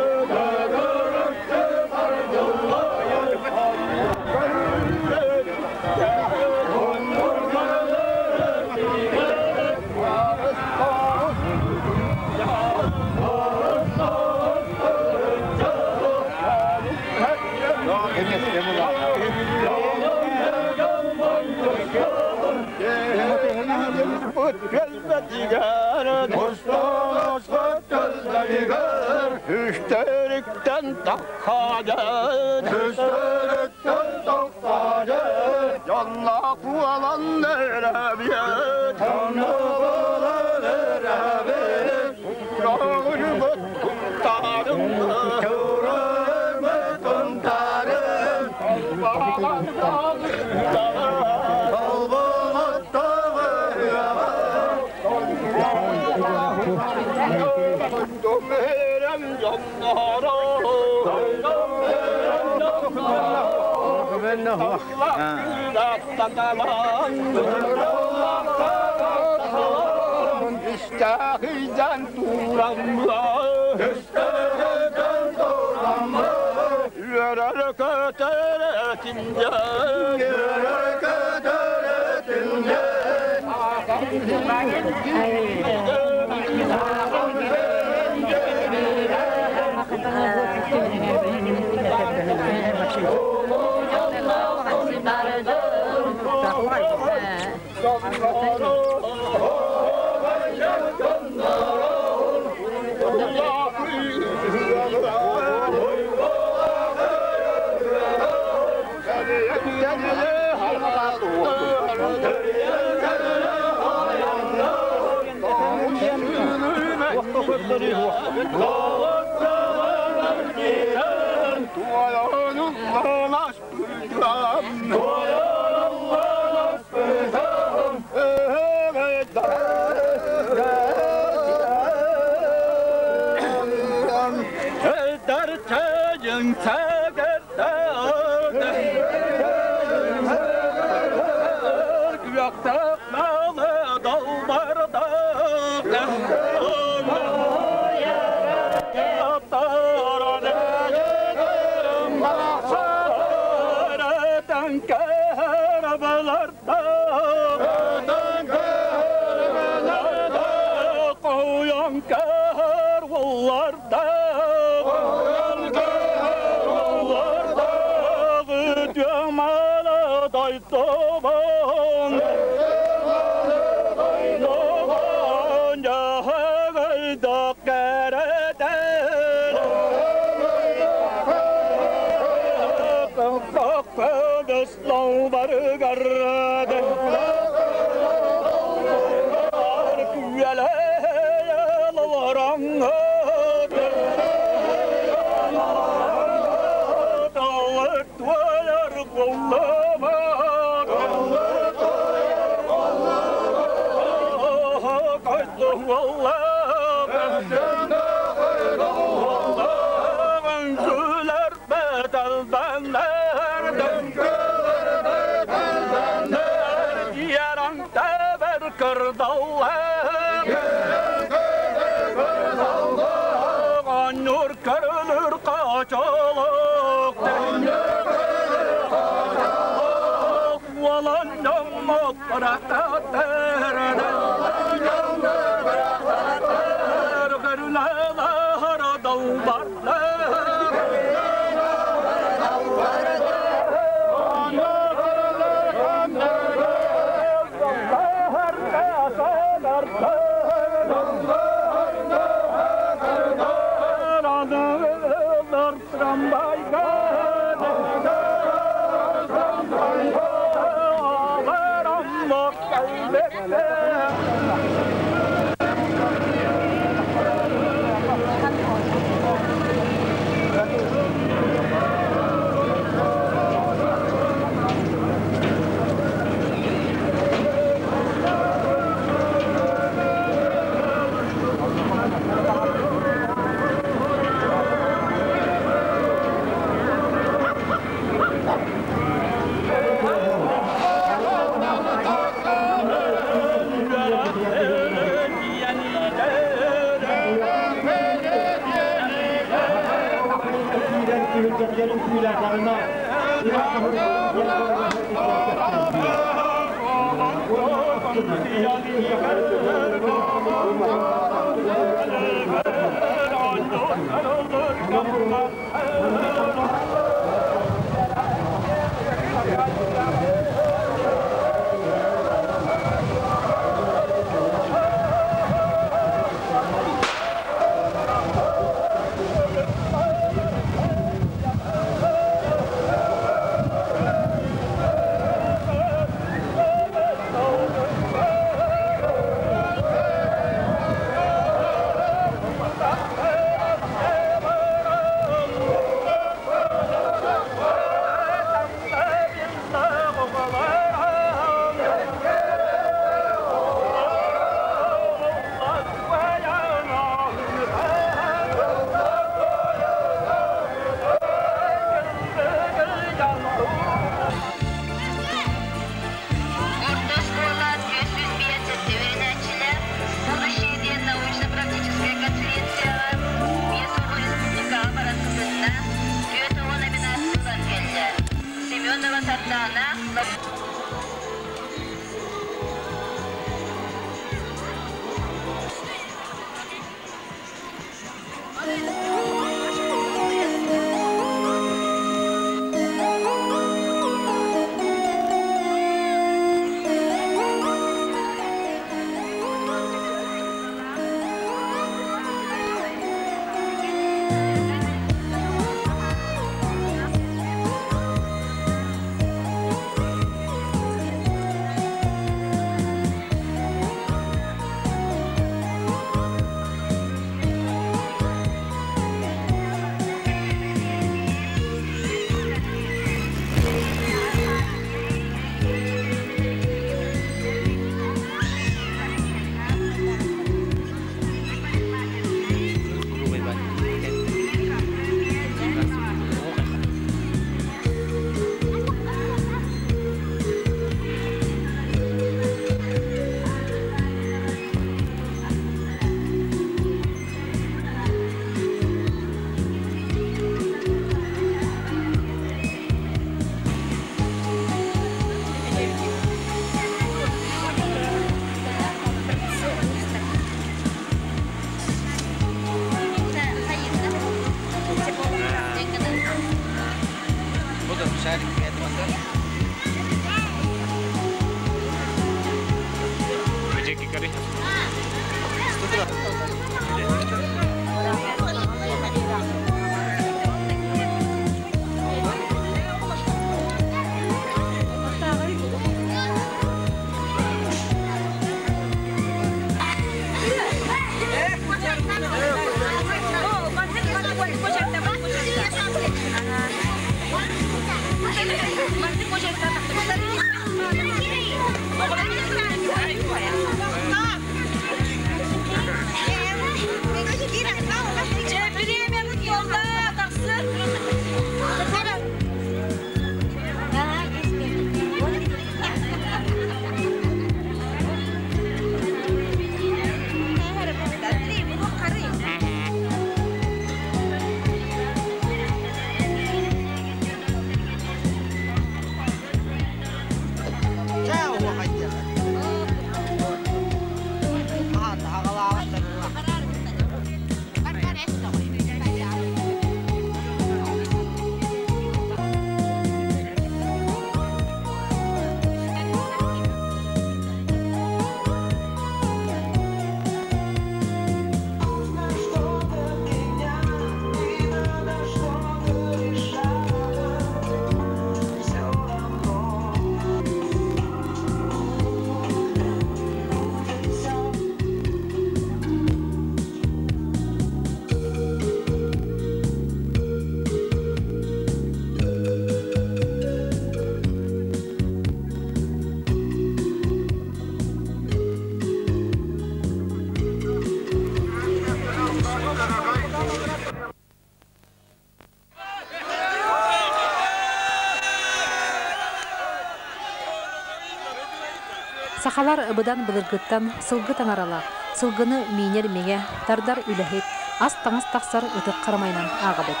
Сахалар быдан былыргыттан сылгы таҥаралаах, сылгыны миинэр миҥэ, тардар үлэһит, ас-таҥас тахсар ытык харамайынан ааҕабыт.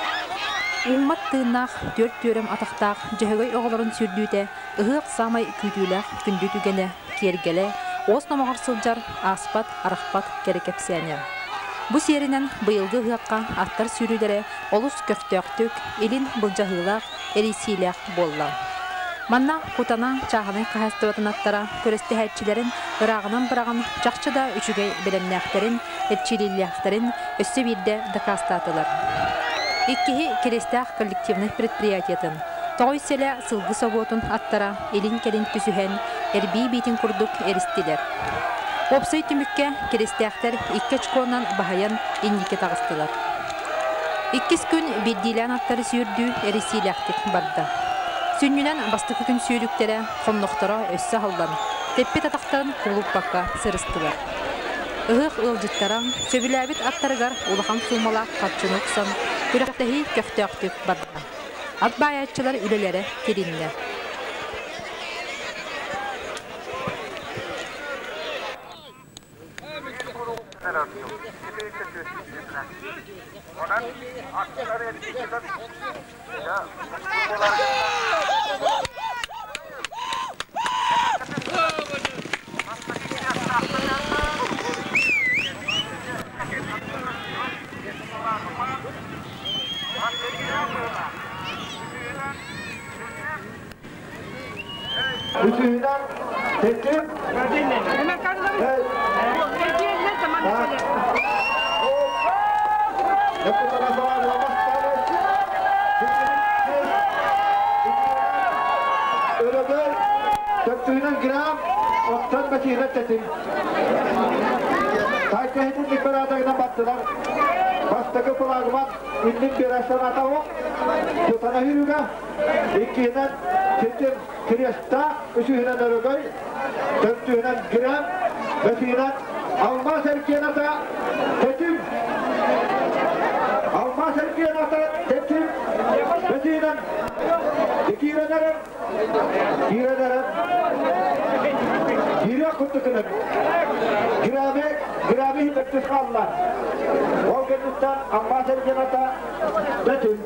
Ууммат тыыннаах, түөрт түөрэм атахтаах Дьөһөгөй оҕолорун сүүрдүүтэ ыһыах саамай күүтүүлээх күндү түгэнэ, киэргэлэ, уос номоҕор сылдьар, ааспат, арахпат кэрэ кэпсээнэ. Бу сиэринэн быйылгы ыһыахха аттар сүүрүүлэрэ олус көхтөөхтүк, илин былдьаһыылаах, эрийсиилээх буолла. Манна Кутана чааһынай хаһаайыстыбатын аттара күрэстэһээччилэрин ырааҕынан быраҕан чахчы да үчүгэй бэлэмнээхтэрин, эрчиллиилээхтэрин өссө биирдэ дакаастаатылар. Иккиһи Кириэстээх коллективнай предприятиетын, Тоҕой сэлэ сылгы собуотун аттара илин-кэлин түсүһэн, эрбии биитин курдук эристилэр. Уопсай түмүккэ Кириэстээхтэр икки очконан баһыйан инники таҕыстылар. Иккис күн биирдиилээн аттары сүүрдүү эрийсиилээхтик барда. Сүнньүнэн бастакы күн сүүрүктэрэ хоннохторо өссө аһыллан, тэппит атахтарын кубулуппакка сырыстылар. Ыһыах ыалдьыттара сөбүлээбит аттарыгар улахан суумалаах харчыны уксан, күрэхтэһии көхтөөхтүк барда. Ат баайааччылар үлэлэрэ тилиннэ. Үсүһүнэн Тэтим Өрөгөй төрдүһүнэн грамм оттон бэсиһинэн тэтим. Тайкаһытын декоратагынан баттылар. Бастакы флагман иннин биэрэр санаата Тутана хүрүгэ иккиһинэн Тэтим Креста, үсүһүнэн Өрөгөй, төрдүһүнэн Гран, бэсиһинэн Алмаас эргиэн ата Тэтим. Алмаас эргиэн ата Тэтим, бэсиһинэн киирэн эрэр, киирэн эрэр, киириэх курдук гынан Грами, Грами бэртис хаалла. Ол кэнниттэн Алмаас эргиэн ата Тэтим.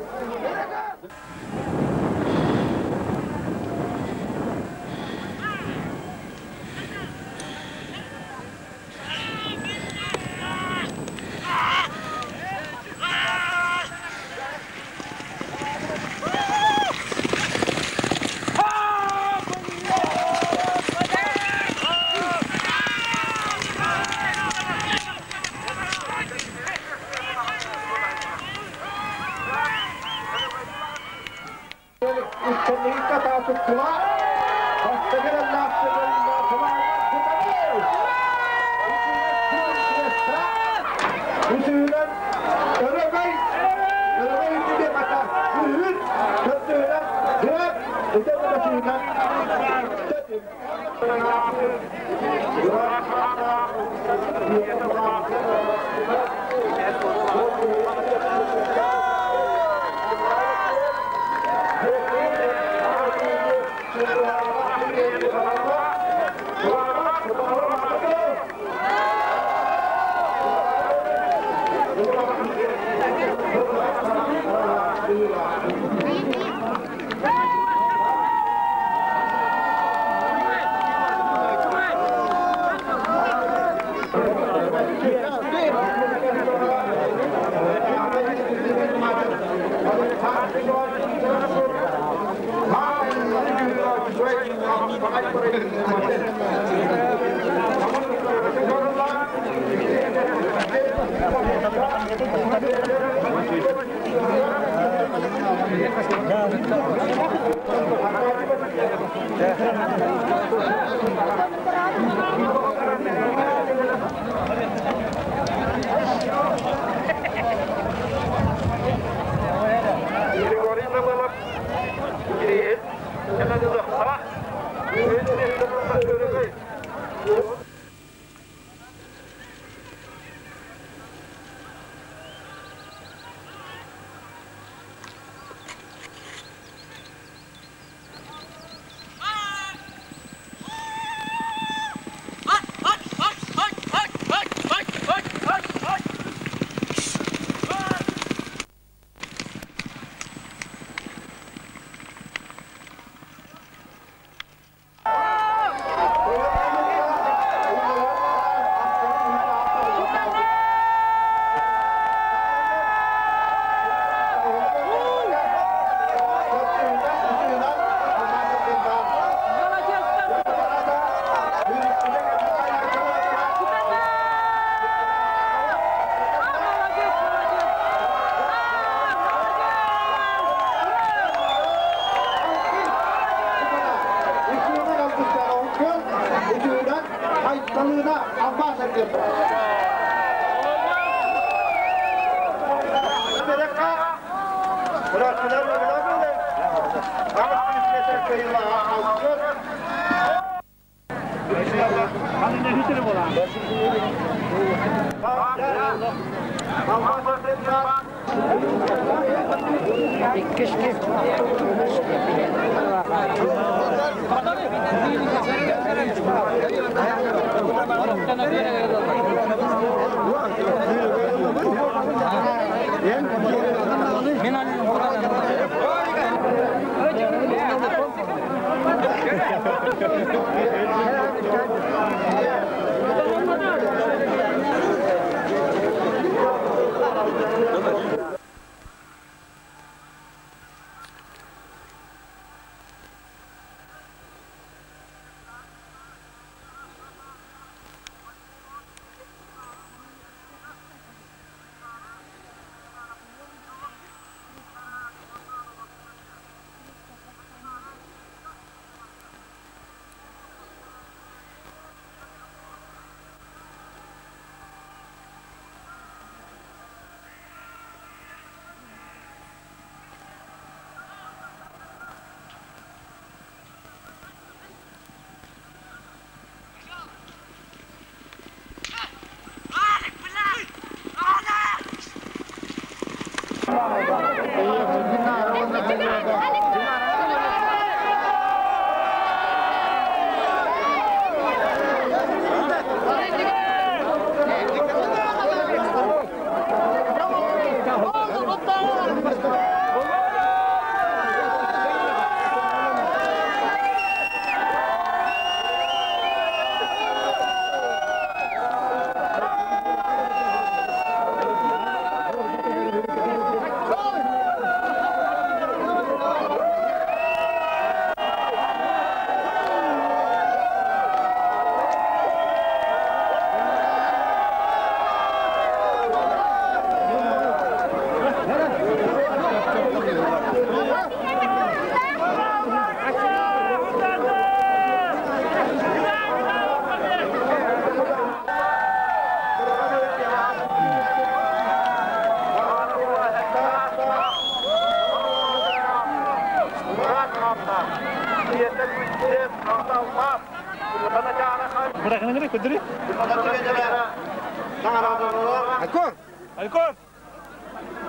Алькор! Алькор!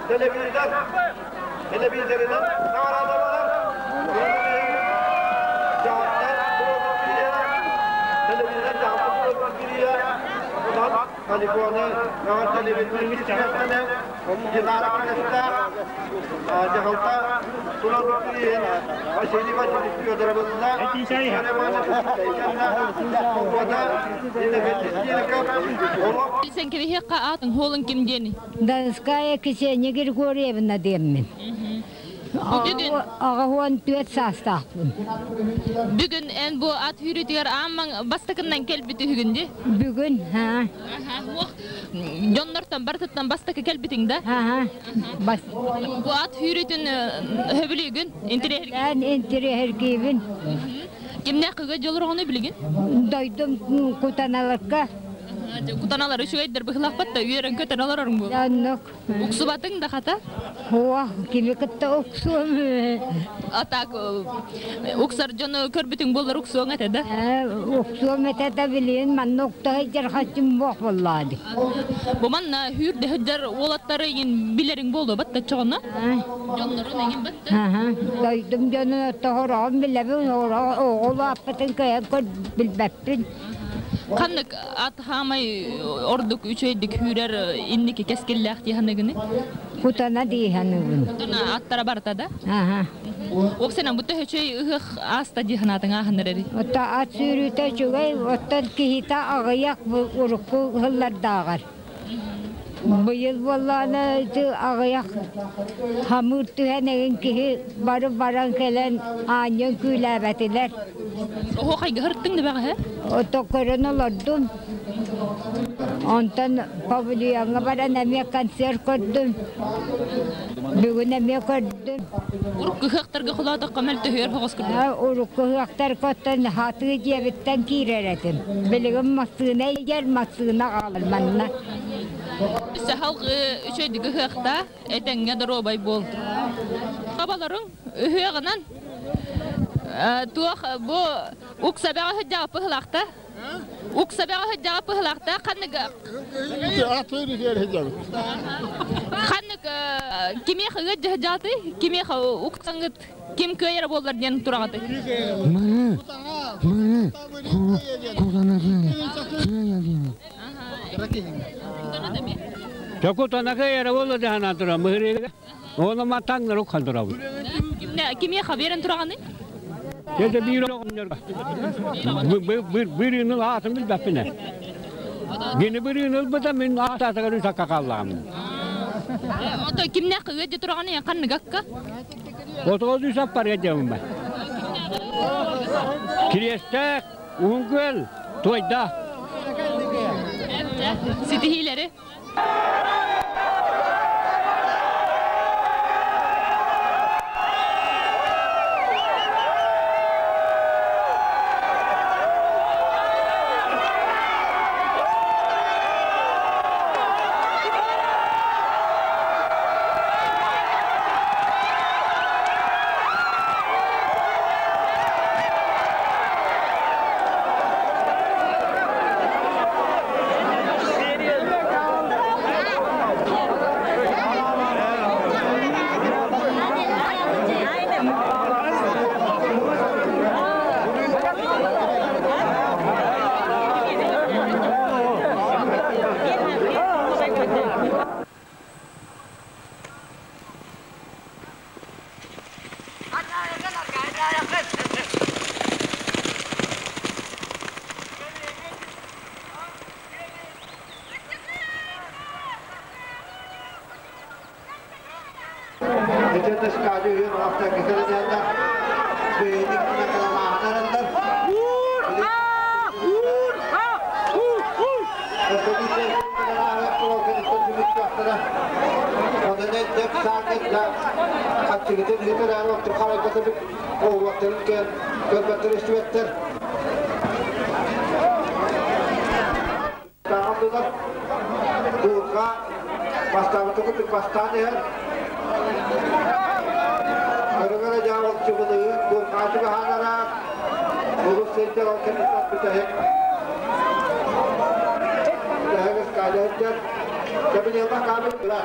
Телевизор! Телевизорынан наҕараадаланар. Билсэн кэбиһиэххэ аатыҥ хуолуҥ ким диэний? Донская Ксения Григорьевна диэммин. Бүгүн 84 саастаахпын. Бүгүн эн бу ат сүүрүүтүгэр аан бастакыннан кэлбит үһүгүн дии? Бүгүн, haa. Дьоннортон барытыттан бастакы кэлбитиҥ да? Аха. Бас. Бу ат сүүрүүтүн сөбүлүүгүн? Интэриэһиргиибин. Интэриэһиргиибин. Кимнээх кыга дьолороҕуну билигин? Дойдум Кутаналарга. Кутаналар үчүгэйдэр быһылаахпат да үөрэн көтөн олорорун буолуо. Оннук. Уксубатыҥ да хата? Хуа, кими кытта уксуом. А так уксар дьону көрбүтүҥ буоллар уксуоҥ этэ да? Уксуом этэ да билигин манна укта сылдьар хаччым буох буоллаады. Бу манна хүүрдэ сылдьар уолаттары иҥин билэриҥ буолуо батта чоҕоно? Дьоннорун иҥин батта? Дойдум дьонун оттоһороҕун билэбин, оҕолу аппытын кыайан көр билбэппин. Ханнык ат хаамай ордук үчүгэйдик сүүрэр инники кэскиллээх дии саныгыный? Кутана дии саныыбын. Кутана аттара барыта да? Аха. Уопсайынан бу төһө үчүгэй ыһыах ааста дии санаатыҥ ааһыннар эри? Отто ат сүүрүүтэ үчүгэй, оттон киһитэ аҕыйах урукку ыһыллардааҕар. Быйыл буоллаҕына аҕыйах хамыыр түһэн эҥин киһи бары баран кэлэн аанньан күүлээбэтилэр. Оһуохайга сырыттыҥ да бэҕэһээ? Ото көрөн олордум. Онтон павильоҥҥа баран эмиэ концерт көрдүм. Бүгүн эмиэ көрдүм. Урукку ыһыахтарга холоотоххо мөлтөһүөр соҕус курдук. Урукку ыһыахтарга оттон хатыы дьиэбиттэн киирэр этим. Билигин массыына иһэр, массыына аҕалар манна. Сахалгы үчүгэйдик ыһыахта, этэҥҥэ доруобай буол. Оболоруҥ ыһыаҕынан туох бу уксабаҕа сылдьаҕыт быһылаахта Уксабаҕа сылдьаҕыт быһылаахта ханнык ханнык кимиэхэ ыат дьаһдьаатый кимиэхэ уксаҥҥыт ким кыайара буоллар диэн тураҕытый? Кутана буолла дьаһанан туран мыһырыга. Оны матаңнар укхан турабын. Кимиэхэ биэрэн тураҕыный? Дьэ биир оҕонньорго. Бырыыныл аатын билбэппин ээ. Гини бырыын ылбыта мин аататыгар үс акка хааллаҕым. Ото кимнээх ыадьа тураҕыный ханныгакка? Отоҕо үс аппар ыадьабын ба. Кириэстээх, Уһун Күөл, Туойда. Ситиһиилэри. Хадьар. Кабинета кабин бра.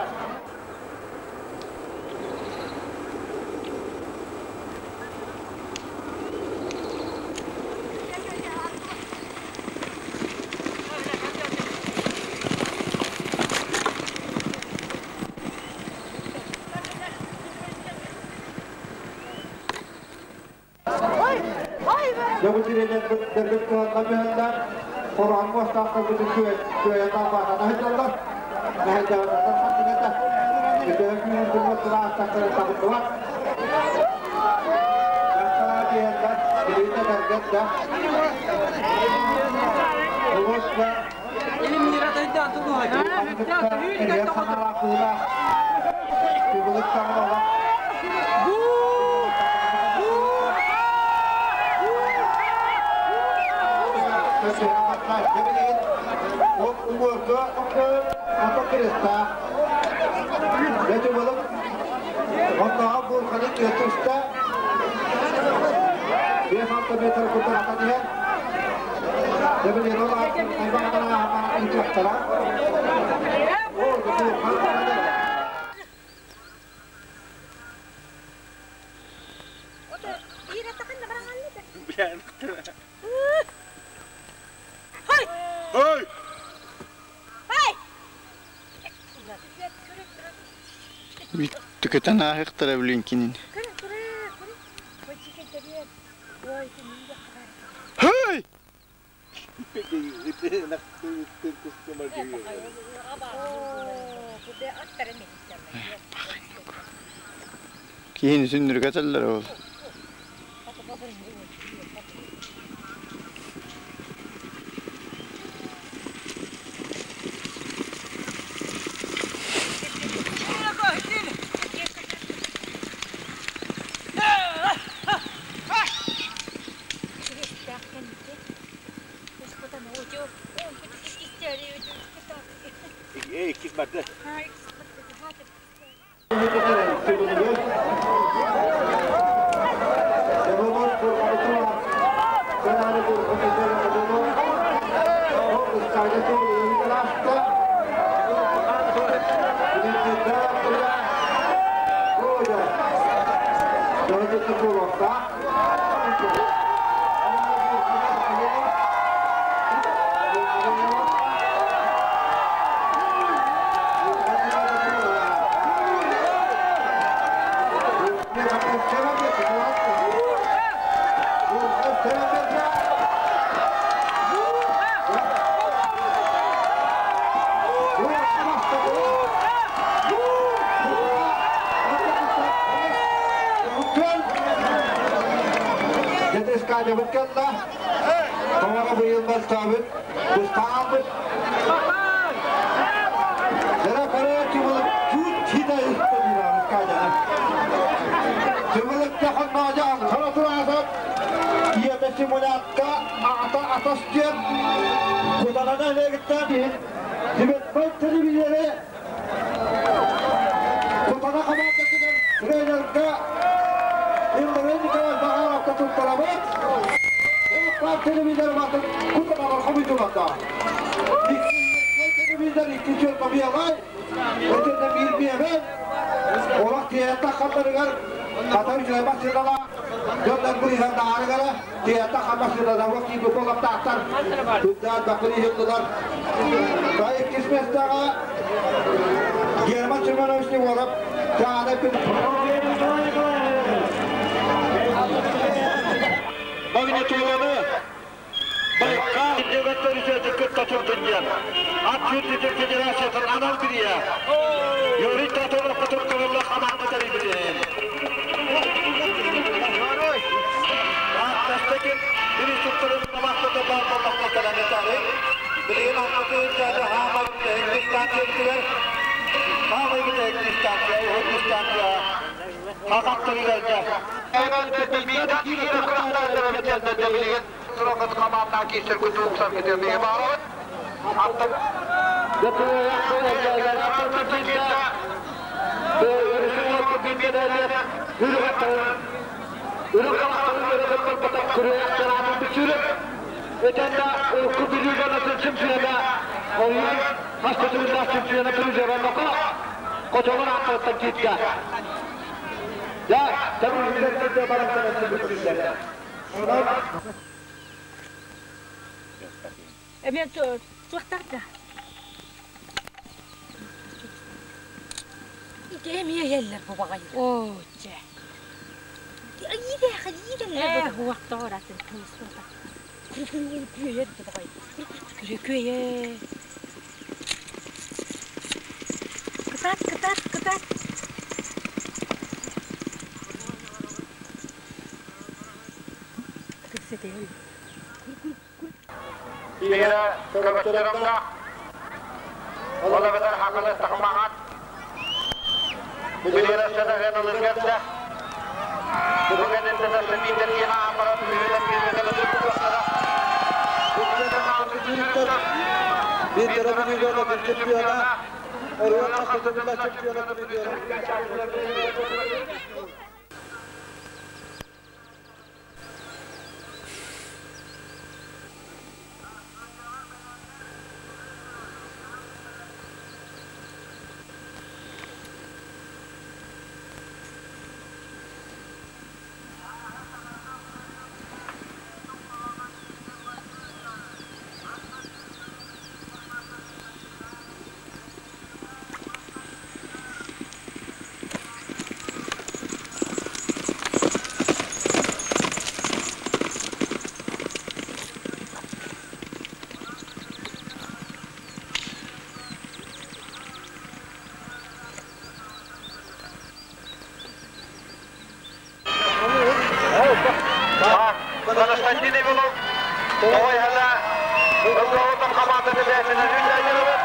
Дьабытиренен кыһалла Хоран мостаахха бүтүн күөйэ таабаатана сылдьаллар. Мэһэйдээбэтэр хаттыгата. Бүтүн күнүн күнүн аастактара табыллыбат. Яхталаа диэннэр билиитэ кэргэн да. Улуска Эрия саналаах Тубулуктаҕын олох. Hey! Түкетен ааһыктара билинкинин. Hey! Киһини сүндүргэтэллэр ол. Хас да төгүллээх чемпиона призера Ноко Хочолор ааттарыттан киирдэ. Дьэ, тэрилтэлэр баран кэлэн Эмиэ туохтарда? Ити эмиэ иһэллэр бу баҕайы. Оо, чэ. Иидээх, иидэллэр бу. Уохтоор атын кыыс Күөйэр да баҕайы. Күрүкүөйэ. Кытаат, кытаат, кытаат. Кырсэтиһин. Ира көмөттөрөмнө ол эбэтэр хакылы тахмаҕат Билиэрэ сыаналыырга бу кэнниттэн өссө ааммара Биирдэрэ Бүлүүгэ чемпиона, Оройуон хастатылла чемпиона Константин Иванов, Тоҕой һала, Ыллаҕытын хамаандата бэйэтинэн Константин Иванов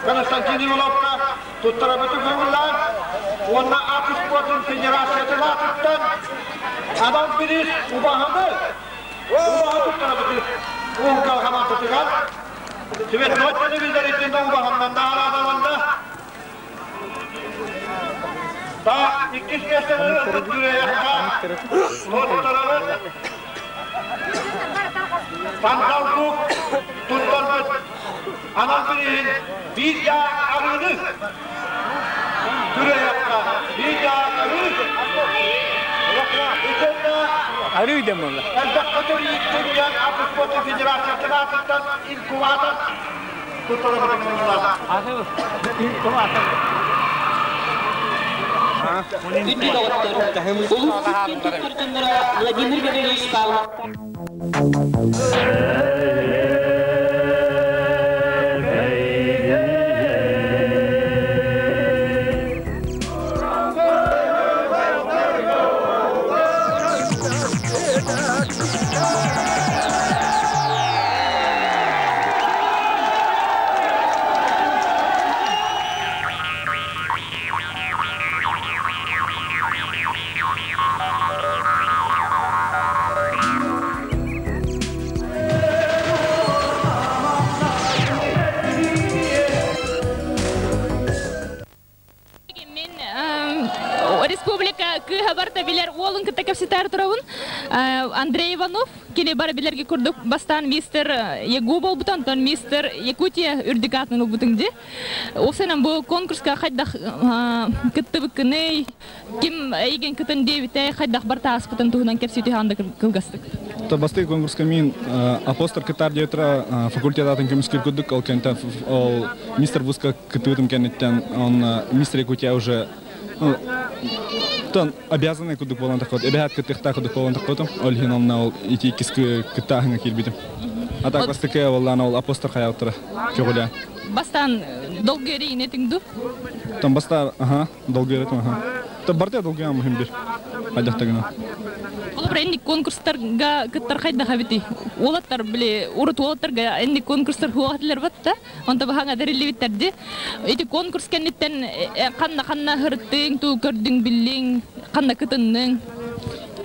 Константин Ивановка туттарабыты көҥүллээн уонна ат спортун федерациятын аатыттан анал бириис убаһаны убаһа туттарабыты уһукал хамаандатыгар Цветной телевизоритин убаһаннан наҕараадаланна. Та иккис миэстэни ылбыт туттарабыт Сандал Кук туттарбыт анал бирииһин биир дьаа арыыны күрэйэххэ биир дьаа арыы Арыы да буолла. Элбэххэ төрүүттэн ат спортун федерациятын аатыттан инкубатор туттарабыт Инкубатор. Күндү доҕоттор, улууспут киэн туттар дьонноро Владимир Гаврильевич Павлов. көрсүтээр турабын. Андрей Иванов, кини бары билэрги курдук бастаан мистер ЯГУ буолбута, онтон мистер Якутия үрдүк аатын ылбытыҥ дии. Ол бу конкурска хайдах кыттыбыккыный, ким эйигин кытын диэбитэй, хайдах бар тааспытын туһунан кэпсии түһээн да кылгастык. То бастакы конкурска мин апостол кытар диэтра факультет атын көмүскүр курдук, ол кэнтэн ол мистер вузка кыттыбытым кэнниттэн он мистер Якутия уже тон обязанный курдук болан таххот, эбэһэт кыттыхтаах курдук болан таххотум, ол иһин онна ол ити иккис кыттааһыҥа киирбитим. А так бастакы боллаан ол апостол хаялтара көҕүлээн. Бастаан долгуйар этиҥ ду? Тон баста, аха, долгуйар этим, аха. То барда долгуйан мухим бир. Хайдахтагына. Холобура инник конкурстарга кыттар хайдах эбити? Уолаттар били урут уолаттарга инник конкурстар хуатылар батта. Онто баһаҥа дэриллибиттерди. Ити конкурс кэнниттэн ханна ханна хырыттыҥ, туу көрдүҥ, биллиҥ, ханна кытынныҥ?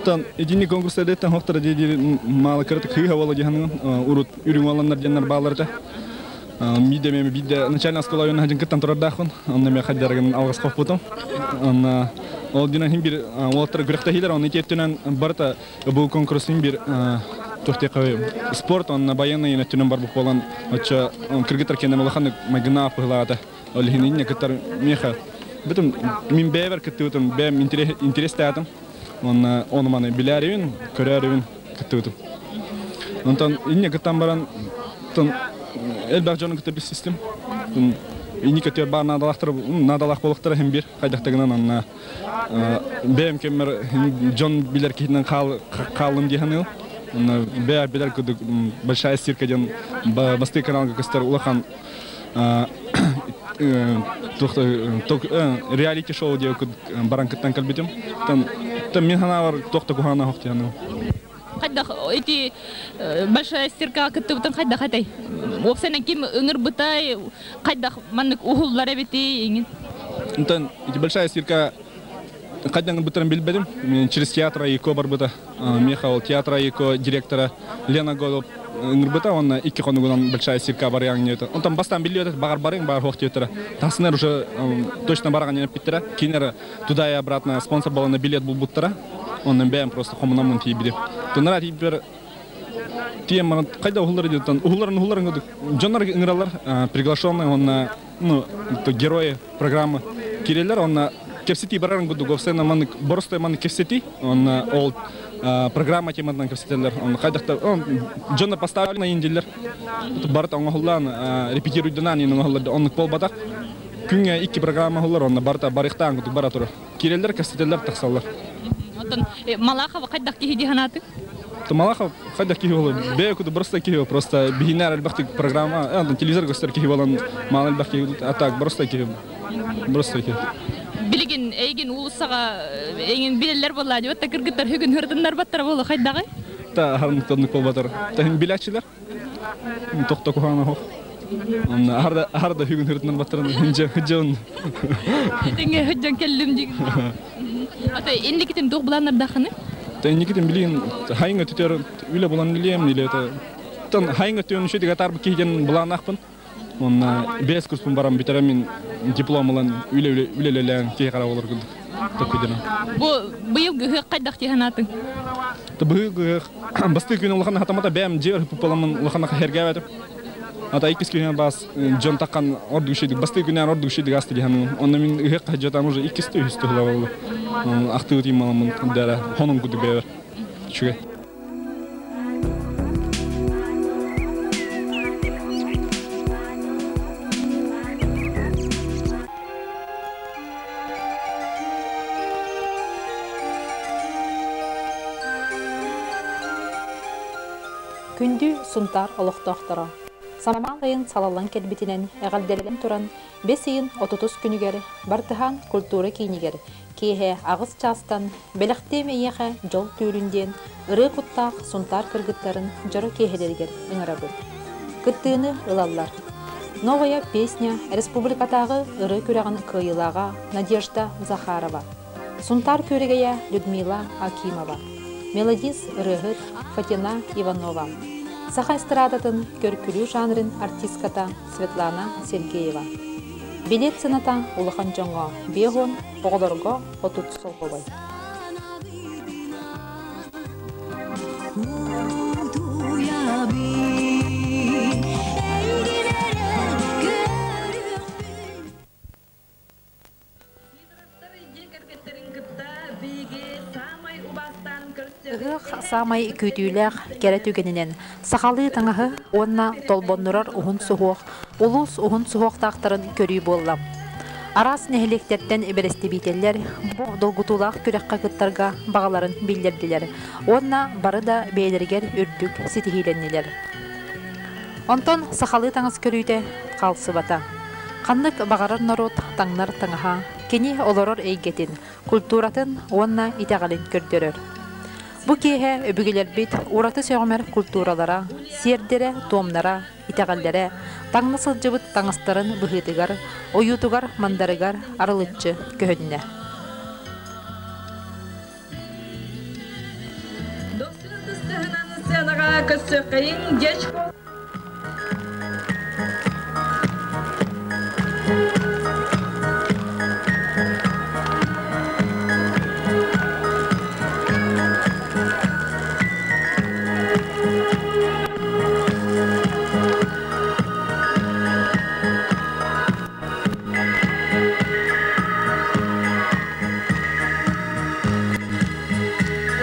Тан итини конкурстардан хохтара дии малы кырыт кыыха бола диһанын урут үрүҥ уоланнар диэннэр бааларда. Миде меме бидде начальная школа ойон хажын кыттан турардаахпын. Онно ме хаддарагын алгас хоппутум. Онно ол динан хим бир уолаттар күрэхтэһиилэр, онно итиэттүнэн барыта бу конкурс хим бир тухтекы спорт, онно военный өттүнэн барбыт буолан, оччо кыргыттар кэннэ улаханнык майгына пыһылаата. Ол иһин инне кыттар меха бүтүн мин бэйэбэр кыттыбытым, бэйэм интерестаатым. Онно ону маны билээрибин, көрөөрүбүн кыттыбытым. Онтон инне кыттан баран элбэх дьону кытта билсистим. Инни көтөр баар наадалаахтар наадалаах буолуохтара хим бир хайдахтагынан онна бэйэм кэммэр дьон билэр киһинэн хааллым диэханыл. Онна бэйэ билэр кудук большая стирка диэн бастыы каналга көстөр улахан реалити шоу диэ баран кыттан кэлбитим. Тан мин ханаабар туох да куһаана хоох диэханыл. Хайдах ити большая стирка кыттыбытын хайдах этэй? Уопсайынан ким ыҥырбытай, хайдах маннык уһуллар эбити иҥин? Онтон ити большая стирка хайдан бытарын билбедим. Мен через театра ИКО барбыта. Меха ол театра ИКО директора Лена Голуб ыҥырбыта, онна икки хонугунан большая стирка барыаҥ диэбитэ. Онтон бастаан биллибэт, багар барыҥ, багар хуох диэбиттэрэ. Тахсынар уже точно бараҕан диэн эппиттэрэ. Кинилэр туда и обратно спонсор балана билет булбуттара. Онон бэйэм просто хомунаммын тиийбитим. Туннара тиийбэр тиэм маны хайда уһуллар диэттэн уһулларын уһулларын курдук дьоннор ыҥыраллар приглашенный онна ну герои программы киреллер онна кэпсэтии барарын курдук офсена маннык боростой маннык кэпсэтии онна ол программа тематынан кэпсэтэллэр онно хайдахта дьоннор поставлена индиллер барыт оҥоһуллаан репетируйданаан иин оҥоһуллар оннук буолбатах күҥҥэ икки программа оһуллар онно барыта барыхтаан курдук бара турар киирэллэр кэпсэтэллэр тахсаллар. Оттон Малахова хайдах киһи дии санаатыҥ? Малахов хайдах киһи буолар? Бэйэ куду просто киһи, просто биһинээр элбэхтик программа, телевизор көстөр киһи буолан маал элбэх киһи, а так просто киһи, просто киһи. Билигин эйигин уулуссаҕа эҥин билэллэр буоллаа дии, батта кыргыттар бүгүн хырытыннар баттара буолу хайдаҕый? Та харнык тоннук болбатар. Тахин билээччилэр. Тохто куһаҕана суох. Онно аһар аһар да бүгүн хырытыннар баттарын дьон. Этиҥҥэ сылдьан кэллим дии. Ата инникитин туох былааннардааххыный? Та инникитин билигин хайыҥа түтэр үлэ булан билиэм или это тон хайыҥа түөн үчүгэй атаарбыт киһи диэн былааннаахпын. Онно бэс курспун баран бүтэрэн мин диплом ылан үлэ үлэлэлээн киһи хара болор курдук токкуйданан. Бу быйыл ыһыах хайдах дии санаатыҥ? Быйыл ыһыах бастыы күн улахан хатамата бэйэм дьиэ пуппаламмын улахан хэргээбэтим. Ата иккис күнүн бас дьон таххан ордук үчүгэй бастыы күнүн ордук үчүгэй аста дии саныыбын. Онно мин ыһыах хаһдьатам уже иккисти үһүстү хула болду. Ахтыы маламмын дара хонун курдук бэйэбэр. Үчүгэй. Күндү Сунтаар олохтоохторо! Самаан ыйын салаллан кэлбитинэн эҕэрдэлэнэн туран, бэс ыйын отутус күнүгэр Бартыһаан культура киинигэр киэһэ аҕыс чаастан Бэлэхтиэм эйиэхэ дьол түүлүн диэн ырыа куттаах Сунтаар кыргыттарын дьоро киэһэлэригэр ыҥырабыт. Кыттыыны ылаллар. Новая песня республикатааҕы ырыа күрэҕин кыайыылааҕа Надежда Захарова, Сунтаар күөрэгэйэ Людмила Акимова, мелодист ырыаһыт Фатина Иванова, саха эстрадатын көркүлүү жанрын артистката Светлана Сергеева. Билет сыаната улахан дьоҥҥо 50, оҕолорго 30 солкуобай. саамай күүтүүлээх кэрэ түгэнинэн сахалыы таҥаһы уонна толбоннурар уһун суһуох, улуус уһун суһуохтаахтарын көрүү буолла. Араас нэһилиэктэртэн бэрэстэбиитэллэр бу долгутуулаах күрэххэ кыттарга баҕаларын биллэрдилэр уонна бары да бэйэлэригэр үрдүк ситиһиилэннилэр. Онтон сахалыы таҥас көрүүтэ хаалсыбата. Ханнык баҕарар норуот таҥнар таҥаһа кини олорор эйгэтин, культуратын уонна итэҕэлин көрдөрөр. Бу киэһэ өбүгэлэрбит ураты сөҕүмэр культуралара, сиэрдэрэ-туомнара, итэҕэллэрэ таҥна сылдьыбыт таҥастарын быһыытыгар, ойуутугар-мандарыгар арылыччы көһүннэ. Дохсун тыстыһынан сценаҕа көрсүөххэйиҥ Дьячко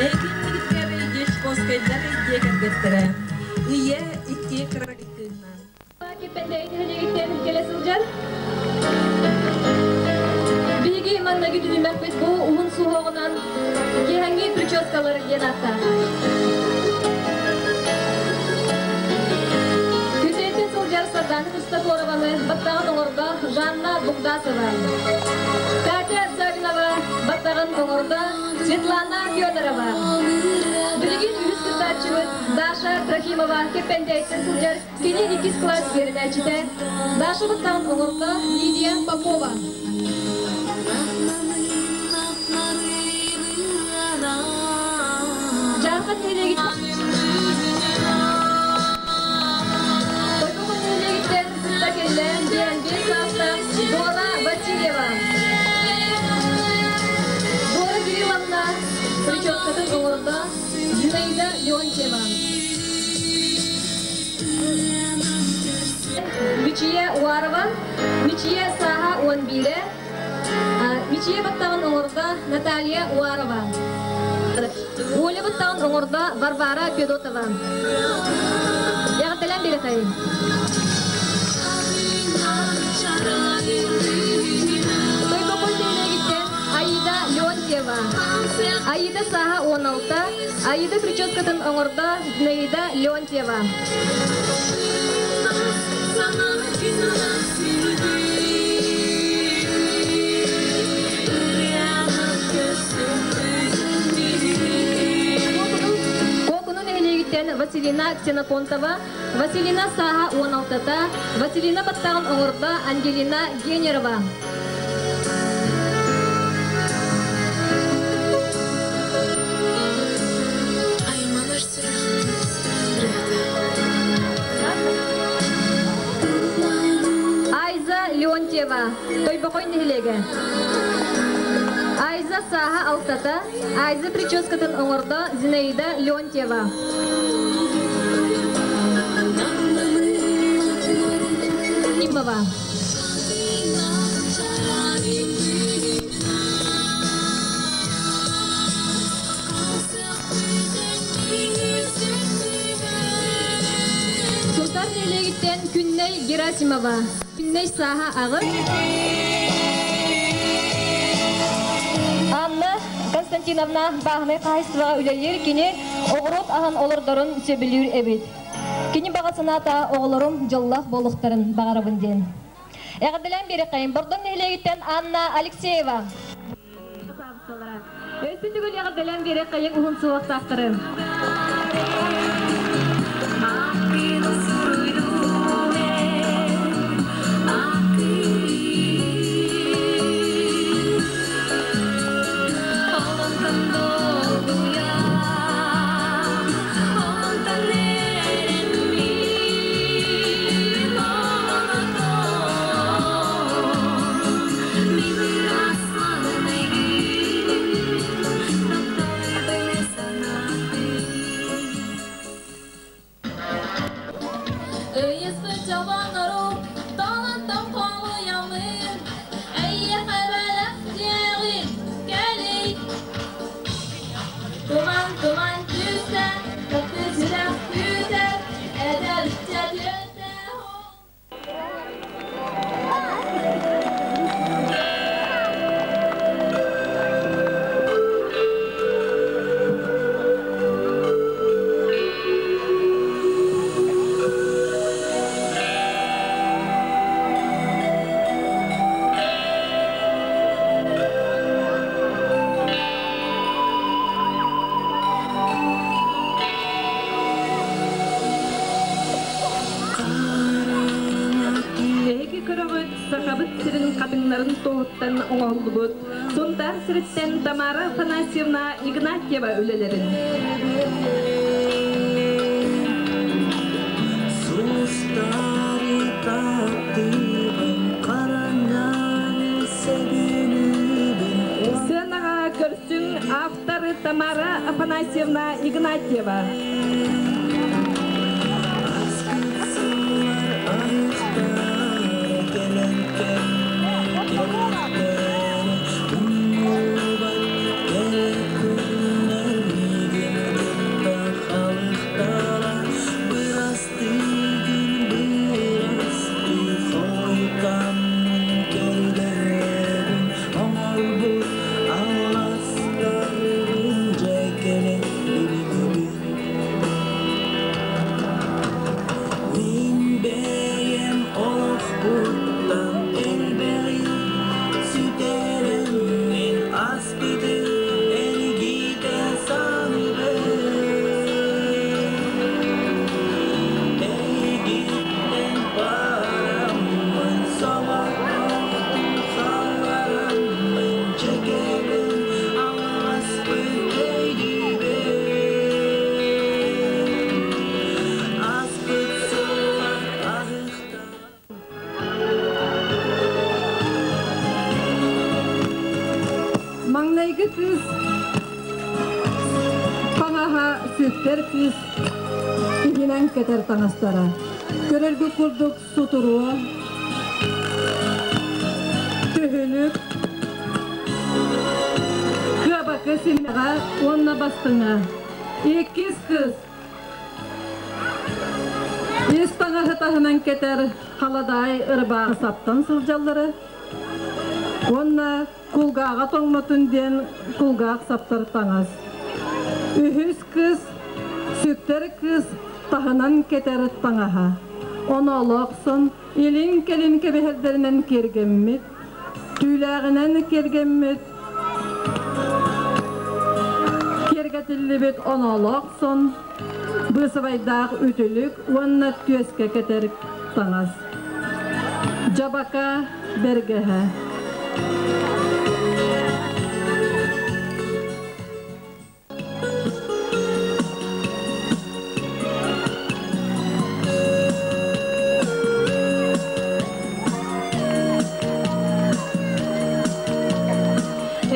Эйигин Дьячковскайдар дьиэ кэргэттэрэ Ийэ икки кыракыыннан Киппэндэйин кэлэ сылдьар. Биһиги манныгы түһүмэхпит бу уһун суһуоҕунан киэһэҥҥи прическалар диэн ааттаах. Күтүөтэ сылдьар Сардана Христофорованы баттаҕын оҥордо Жанна Бугдасова. Катя Савинова баттаҕын оҥордо Светлана Федорова. Билигин үһүс кыттааччыбыт Даша Трофимова Кэппэндээйиттэн сылдьар Кини иккис кылаас үөрэнээччитэ Даша Баттаҕын оҥордо Лидия Попова. Дьаархан нэһилиэгиттэн Тойбохой нэһилиэгиттэн кытта кэллэ диэн саастаах Дора Васильева. Дора Кирилловна прическатын оҥордо Зинаида Леонтьева. Мичийэ Уарова, Мичийэ сааһа 11-э, Мичийэ баттаҕын оҥордо Наталья Уарова. Оля баттаҕын оҥордо Варвара Федотова. Эҕэрдэлээн биэрэхэй. Тойбохой нэһилиэгиттэн Аида Леонтьева. Аида сааһа 16, Аида прическатын оҥордо Зинаида Леонтьева. Куокуну нэһилиэгиттэн Василина Ксенофонтова, Василина сааһа 16-та, Василина баттаҕын оҥордо Ангелина Генерова. Айза Леонтьева, Тойбохой нэһилиэгэ. Айза сааһа алтата, Айза прическатын оҥордо Зинаида Леонтьева. Нимова. Сунтаар нэһилиэгиттэн Күннэй Герасимова. Күннэй сааһа аҕыс. Анна Константиновна бааһынай хаһайыстыбаҕа үлэлиир кини оҕуруот аһын олордорун сөбүлүүр эбит. Кини баҕа санаата оҕолорум дьоллоох буолуохтарын баҕарабын диэн. Эҕэрдэлээн биэриэххэйин Бордоҥ нэһилиэгиттэн Анна Алексеева. Өссө төгүл эҕэрдэлээн биэриэххэйиҥ уһун суһуохтаахтары. хатыҥнарын туоһуттан оҥоһуллубут Сунтаар сириттэн Тамара Афанасьевна Игнатьева үлэлэрин. Сыанаҕа көрсүҥ автор Тамара Афанасьевна Игнатьева. Маҥнайгы кыыс таҥаһа сүктэр кыыс иһинэн кэтэр таҥастара. Көрөргө курдук сутуруо, түһүлүк, кыабакы симэҕэ уонна бастыҥа. Иккис кыыс Ис таҥаһы таһынан кэтэр халадаай ырбаахы саптан сылдьаллара уонна кулгааҕа тоҥмотун диэн кулгаах саптар таҥас. Үһүс кыыс сүктэр кыыс таһынан кэтэр таҥаһа. Оноолоохсон илин-кэлин кэбиһэрдэринэн киэргэммит, түүлээҕинэн киэргэммит, киэргэтиллибит оноолоох сон, быысабайдаах үтүлүк уонна түөскэ кэтэр таҥас. Дьабака бэргэһэ.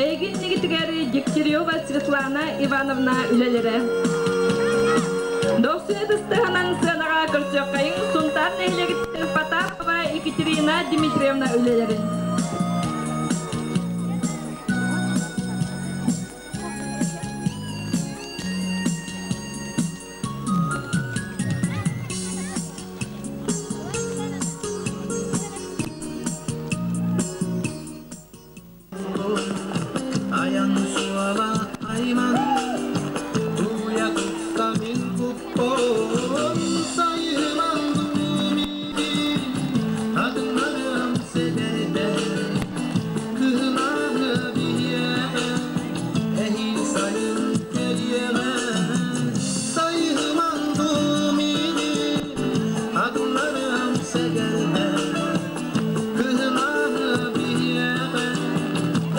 Эйигин нигитигэр Дегтярева Светлана Ивановна үлэлэрэ. Дохсуна тыстыһанан сыанаҕа көрсүөххэйиҥ Сунтаар нэһилиэгиттэн Потапова Екатерина Дмитриевна үлэлэрин. Айан суола айман, туйа тутта мин куппон, сайыман дуумин, адыннарым сэдэрдэ, кыһылаҕы биһиэхэ, эһиил сайын кэлиэҕэ, сайыман дуумин, адыннарым сэгэрдэ, кыһылаҕы биһиэхэ,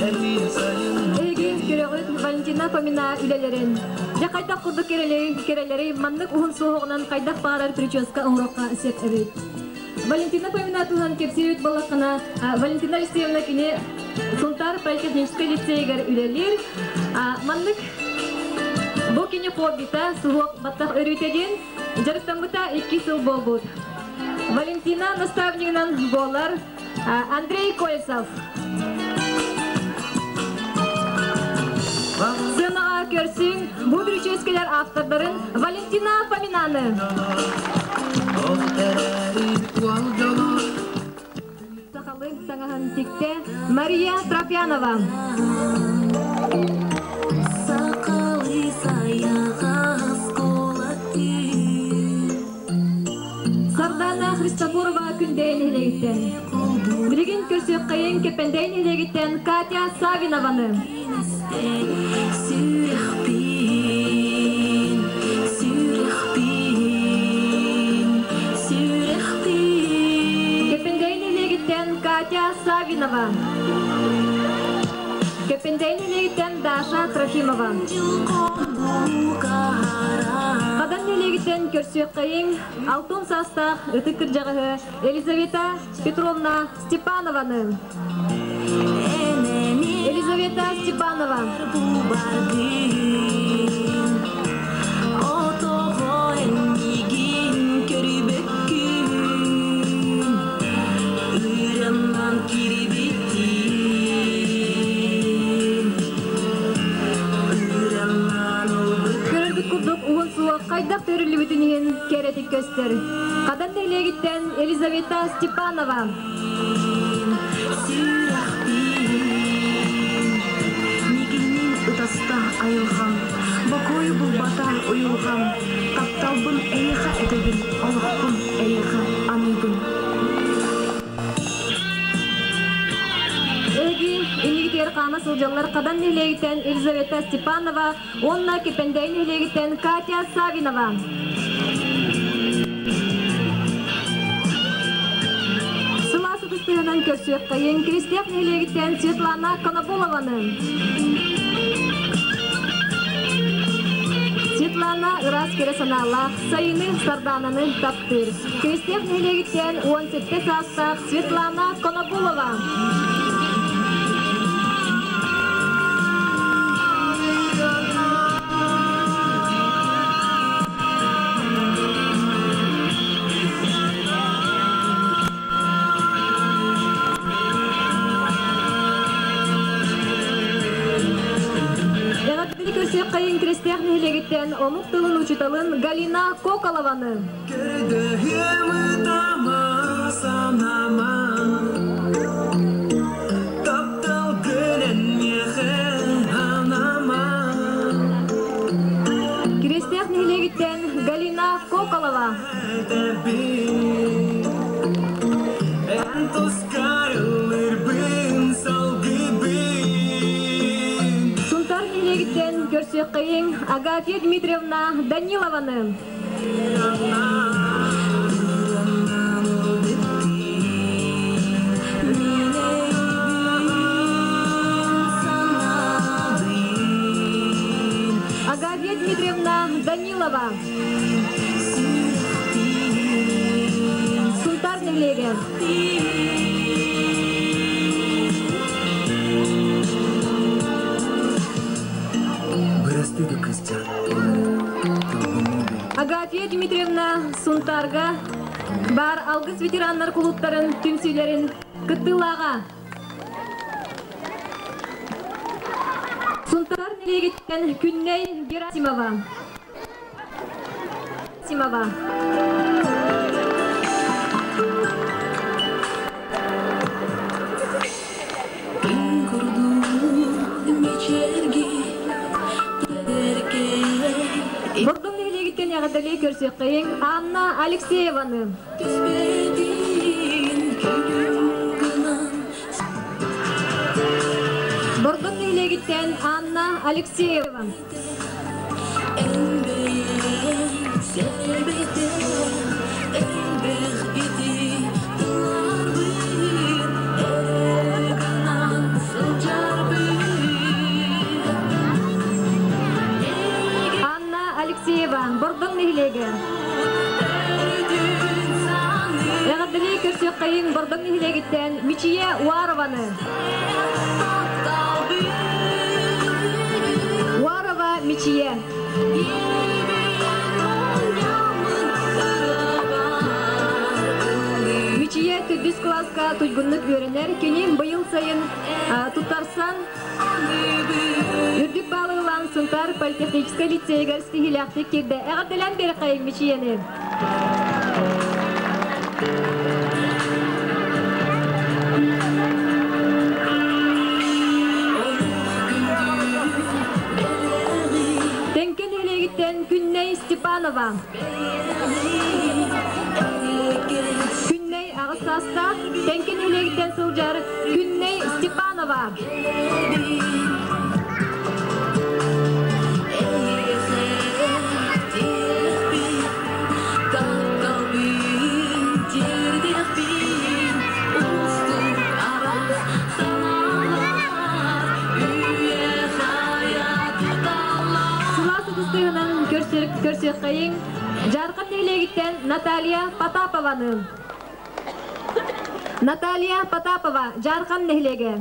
эһиил сайын Эһиги көрөҕүт Валентина Фомина үлэлэрин. Дьэ хайдах курдук кэрэлэри маннык уһун суоһуҕунан хайдах баҕарар прическа оҥоруохха сөп эбит. Валентина Фомина туһунан кэпсиибит буоллаххына, Валентина Алексеевна кини Сунтаар политехническай лицейигэр үлэлиир. Маннык бу кини хоббита суһуох баттах өрүүтэ диэн дьарыктаммыта 2 сыл буолбут. Валентина наставнигынан буолар Андрей Кольцов. Сыанаҕа көрсүҥ бу бүрүчүөскэлэр автордарын Валентина Фоминаны. Сахалыы таҥаһын тиктэ Мария Трофянова. Сардаана Христофорова Күндэйин нэһилиэгиттэн. Билигин көрсүөххэйин Кэппэндэй нэһилиэгиттэн Катя Савинованы. Сүрэхпин, сүрэхпин, сүрэхпин. Кэппэндэй нэһилиэгиттэн Катя Савинова. Саввинова. Кэппэндэйин нэһилиэгиттэн Даша Трофимова. Хадан нэһилиэгиттэн көрсүөххэйиҥ алтын саастаах ытык кырдьаҕаһы Елизавета Петровна Степанованы. Елизавета Степанова. Көрөргүт курдук уһун суох хайдах төрүллүбүтүн иһин кэрэтик көстөр. Хадан нэһилиэгиттэн Елизавета Степанова. Мигинин ытаста айылҕам, бокуойу булбата уйулҕам, тапталбын эйиэхэ этэбин, олохпун эйиэхэ аныыбын. Эһиги иннигитигэр хаама сылдьаллар Хадан нэһилиэгиттэн Елизавета Степанова уонна Кипэндэйин нэһилиэгиттэн Катя Савинова. Сылаас ытыстыһынан көрсүөххэйин Кристиэх нэһилиэгиттэн Светлана Конобулованы. Светлана ыраас кэрэ санаалаах, сайыны Сардаананы таптыыр. Кристиэх нэһилиэгиттэн 17 саастаах Светлана Конобулова. Эҕэрдэни көрсүөххэйин Крестех нэһилиэгиттэн омук тылын учууталын Галина Коколованы. Көрдөһүөм ытама санама Таптал гынан миэхэ анама Крестех нэһилиэгиттэн Галина Коколова. Эн тускар ыллырбын салгыбын Сунтар нэһилиэгиттэн көрсүөххэйиҥ Агафья Дмитриевна Данилованы. Агафья Дмитриевна Данилова. Сунтар нэһилиэгэ. Бырастыы кызча Агафья Дмитриевна Сунтарга бар Алгыс ветераннар кулууптарын түмсүүлэрин кыттыылааҕа. Сунтар нэһилиэгиттэн Күннэй Герасимова. Симова. Бордоҥ нэһилиэгиттэн эҕэрдэлии көрсүөххэйиҥ Анна Алексееваны. Бордоҥ нэһилиэгиттэн Анна Алексеева. Анна Алексеева, Бордоҥ нэһилиэгэ. Эҕэрдэлии көрсүөххэйиҥ Бордоҥ нэһилиэгиттэн Мичийэ Уарованы. Уарова Мичийэ. Мичийэ төрдүс кылааска туйгуннук үөрэнэр. Кини быйыл сайын туттарсан үрдүк баалы ылан Сунтаар политехническай лицейигэр ситиһиилээхтик киирдэ. Эҕэрдэлээн биэрэххэйиҥ Мичийэни. Тэҥкэ нэһилиэгиттэн Күннэй Степанова. Күннэй аҕыс саастаах, Тэҥкэ нэһилиэгиттэн сылдьар Күннэй Степанова. Дьаархан нэһилиэгиттэн Наталья Потапованы. Наталья Потапова, Дьаархан нэһилиэгэ.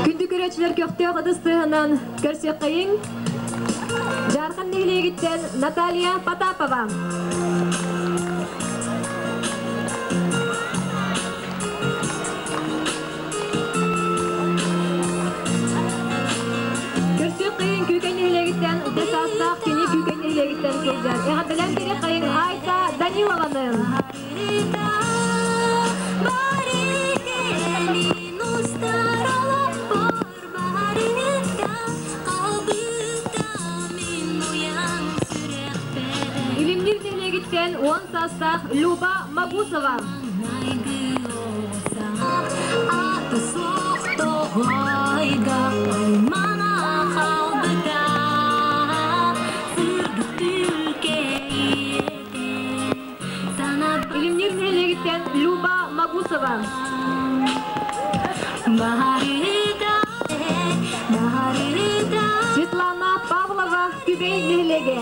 Күндү көрөөччүлэр көхтөөх ытыс тыаһынан көрсүөххэйиҥ. Дьаархан нэһилиэгиттэн Наталья Потапова. Көрсүөх кыйын Күүкэй нэһилиэгиттэн ытыс саастаах кини Күүкэй нэһилиэгиттэн сылдьар. Эҕэрдэлээн кири хайын Айта Данилованы. Илимниир нэһилиэгиттэн 10 саастаах Люба Магусова. Илимниир нэһилиэгиттэн Люба Магусова. Светлана Павлова, Күбэй нэһилиэгэ.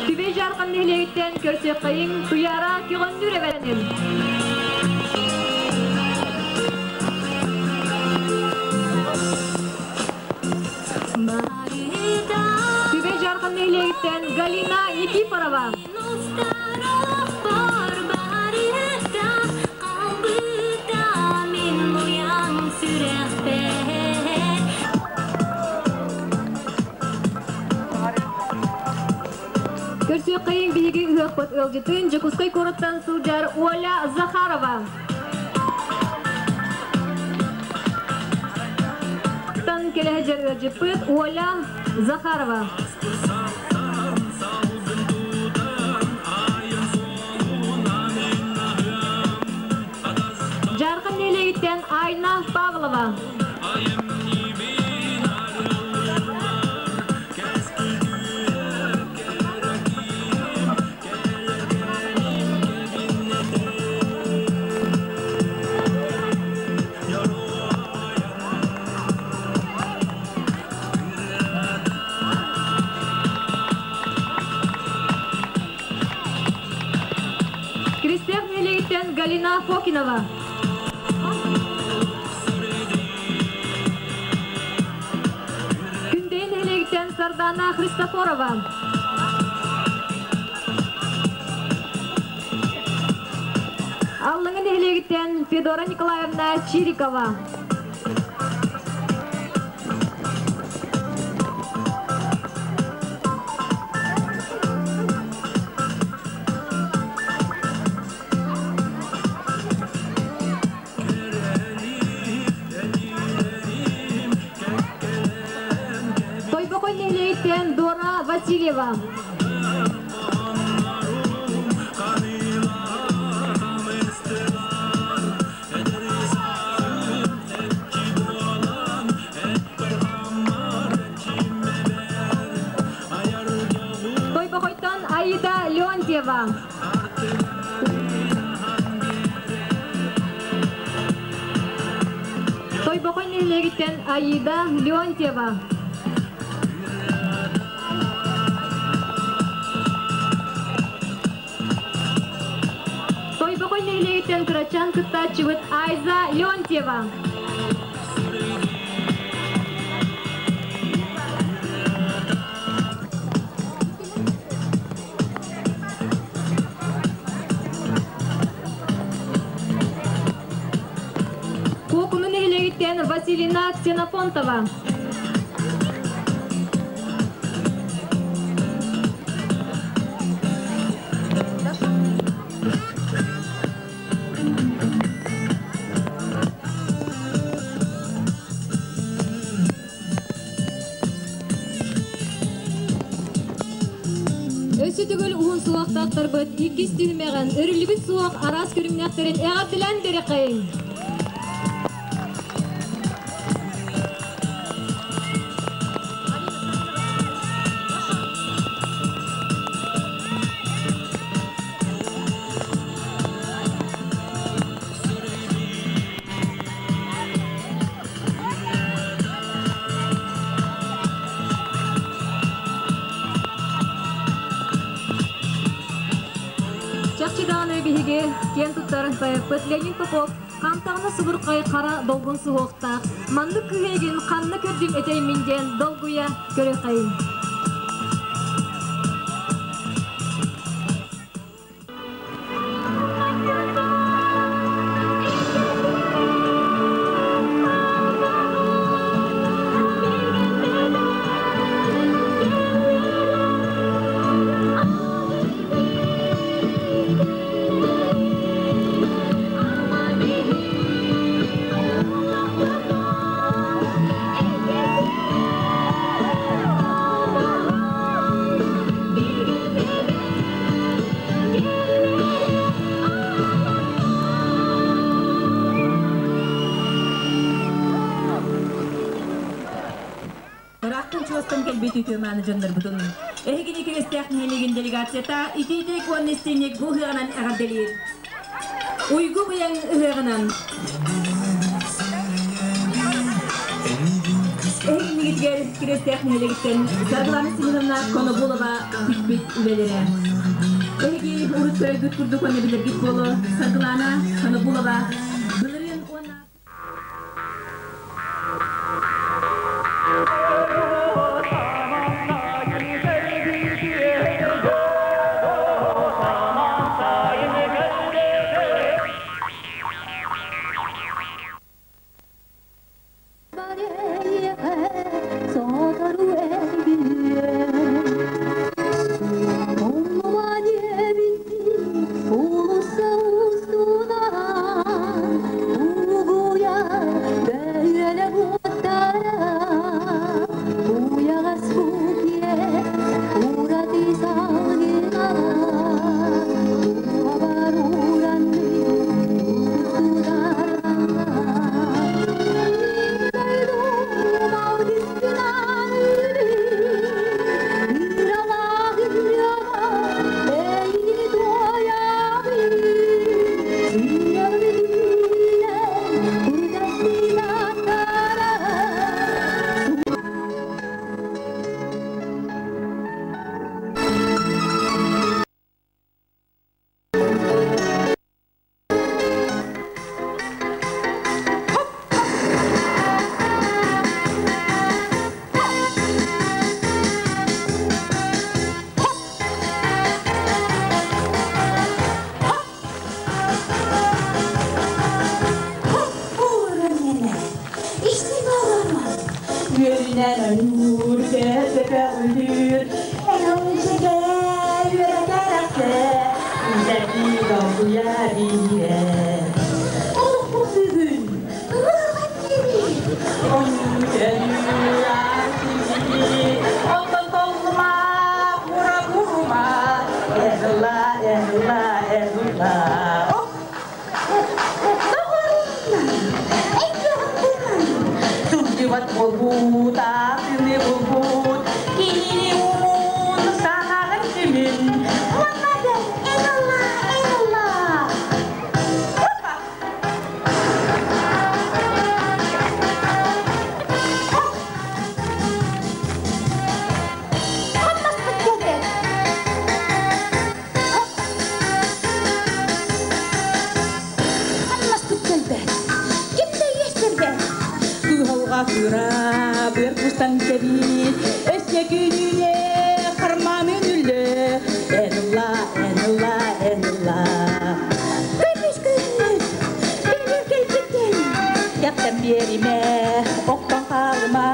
Күбэй Дьаархан нэһилиэгиттэн көрсүөххэйиҥ Туйаара Киҕөннүүр эбэрэнин. Күбэй Дьаархан нэһилиэгиттэн Галина Никифорова. Көрсүөххэйиҥ биһиги ыһыахпыт ыалдьытын Дьокуускай куораттан сылдьар Оля Захарова. Тан кэлэһэ ыалдьыппыт Оля Захарова. Дьаархан нэһилиэгиттэн Айна Павлова. Кристиах нэһилиэгиттэн Галина Фокинова. Күндэйин нэһилиэгиттэн Сардана Христофорова. Аллыҥы нэһилиэгиттэн Федора Николаевна Чирикова. Тойбохой нэһилиэгиттэн Дора Васильева. Тойбохойтон Аида Леонтьева. Тойбохой нэһилиэгиттэн Аида Леонтьева. Тойбохой нэһилиэгиттэн кырачаан кыттааччыбыт Айза Леонтьева. Куокуну нэһилиэгиттэн Василина Ксенофонтова. Өссө төгүл уһун суһуохтаахтарбыт иккис түһүмэҕин өрүллүбүт суһуох араас көрүҥнээхтэрин эҕэрдэлээн бэрэххайыҥ. поэппыт Леонид Попов Хантаҕына субурхай хара долгун суһуохтаах, маннык кыһыйгын ханна көрдүм этэймин диэн долгуйа көрүөххэйин. Ыраахтан чугастан кэлбит үтүө-мааны дьоннорбутун эһигини Кириэстээх нэһилиэгин делегацията итиитик уонна истиҥник бу ыһыаҕынан эҕэрдэлиир. Уйгу быйаҥ ыһыаҕынан Эһигинигитигэр Кириэстээх нэһилиэгиттэн Саргылана Семеновна Конобулова тикпит үлэлэрэ. Эһиги урут көрөргүт курдук уонна билэргит буолуо Саргылана Конобулова былырыын уонна Үөрүнэн ойуур, көпө-көҕүлүүр, эҥэлдьигэ үөрэ-кэрэхсэ, үлэлии долгуйа биирэр. Олохпут бүгүн ыарахан диэри, ойуу өлүү аар онтон толлума, кура курума, эрла, эрла, эрла. Сылдьыбат буолбут, аатыны булбут, киһини уун санаҕын түмүн. Манна да эн ылла, эн ылла. Хамнаспыт кэлбэт. Хамнаспыт кэлбэт. Ким да иэстэрбэт. Кыһалҕа кыра быар кустан кэбиит, өссө күнүнэ харманын үллө. Эн ылла, эн ылла, эн ылла. Көмүс күммүт, бэлэр кэлбиттэн. Кэптэн биэримэ, оттон хаалыма,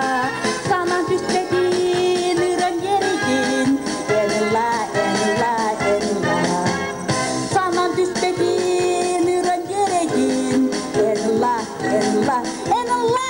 санаан түспэтин, ыран иэригин. Эн ылла, эн ылла, эн ылла. Санаан түспэтин, ыран иэригин. Эн ылла, эн ылла, эн ылла.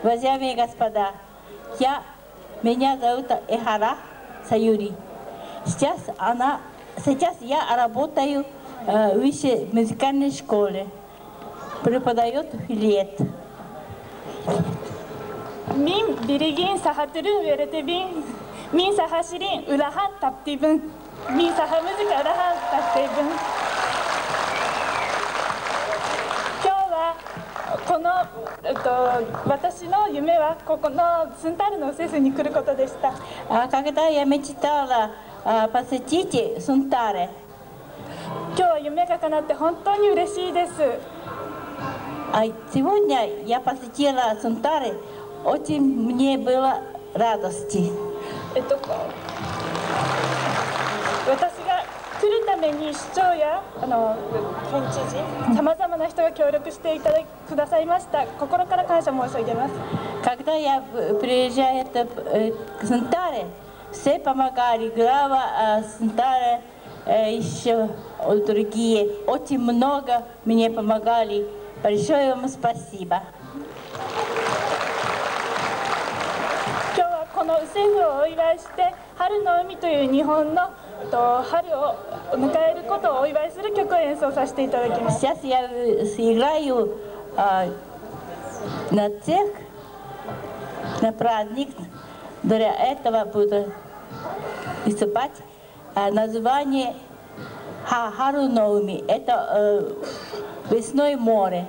Уважаемые господа, я, меня зовут Эхара Саюри. Сейчас, она, сейчас я работаю в высшей музыкальной школе. Преподает лет. Мин билигин саха тылын үөрэтэбин, мин Саха сирин улахан таптыыбын, мин саха музыка улахан таптыыбын. 今日はこの、私の夢はここのスンタールのセスに来ることでした。 А когда я мечтала посетить Сунтаре, 今日は夢が叶って本当に嬉しいです。 а сегодня я посетила Сунтары, очень мне было радости. 私が来るために市長や県知事、さまざまな人が協力していただくださいました。心から感謝申し上げます。 Когда я приезжаю к Сунтаре, все помогали, глава Сунтары, еще другие, очень много мне помогали. Большое вам спасибо. 今日はこのウセフをお祝いして、春の海という日本の春を迎えることをお祝いする曲を演奏させていただきます。 Сейчас я сыграю на цех, на праздник. Для этого буду выступать название 春の海. Это весной море.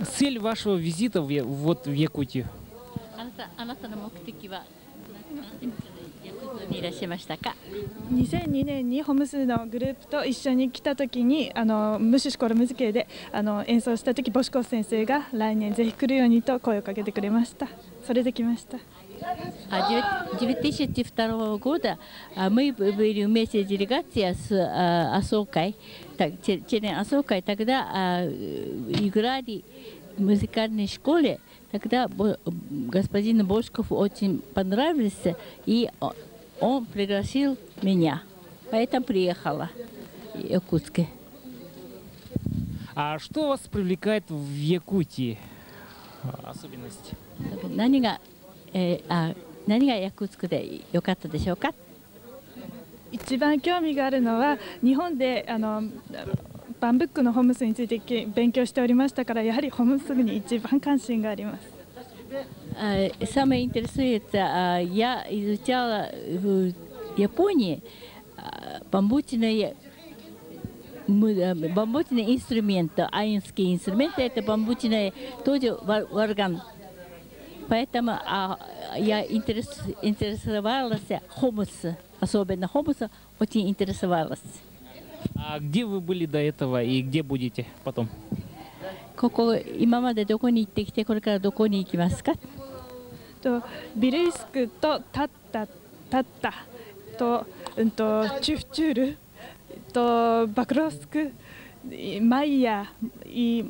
Цель вашего визита в, вот, в Якутию? あなたの目的はにいらっしゃいましたか 2002年にホムスのグループと一緒に来た時にあのムシュシコロムズ系であの演奏した時ボシコフ先生が来年ぜひ来るようにと声をかけてくれました。それで来ました。 2002 года мы были вместе делегация с Асокой, член Асокой, тогда играли в музыкальной школе, тогда господин Бошков очень понравился, и он пригласил меня, поэтому приехала в Якутск. А что вас привлекает в Якутии? Особенность? 何が、えー、あ何がヤクーツクで良かったでしょうか一番興味があるのは日本であのバンブックのホムスについて勉強しておりましたからやはりホムスに一番関心があります。 Самое интересует, я изучала в Японии бамбучные бамбучные инструменты, айнские инструменты, это бамбучные тоже варган. Поэтому я интересовалась хомус, особенно хомус, очень интересовалась. А где вы были до этого и где будете потом? ここ今までどこに行ってきてこれからどこに行きますかとビルイスクとタッタタッタと,、うんとチュフチュールとバクロスクマイヤ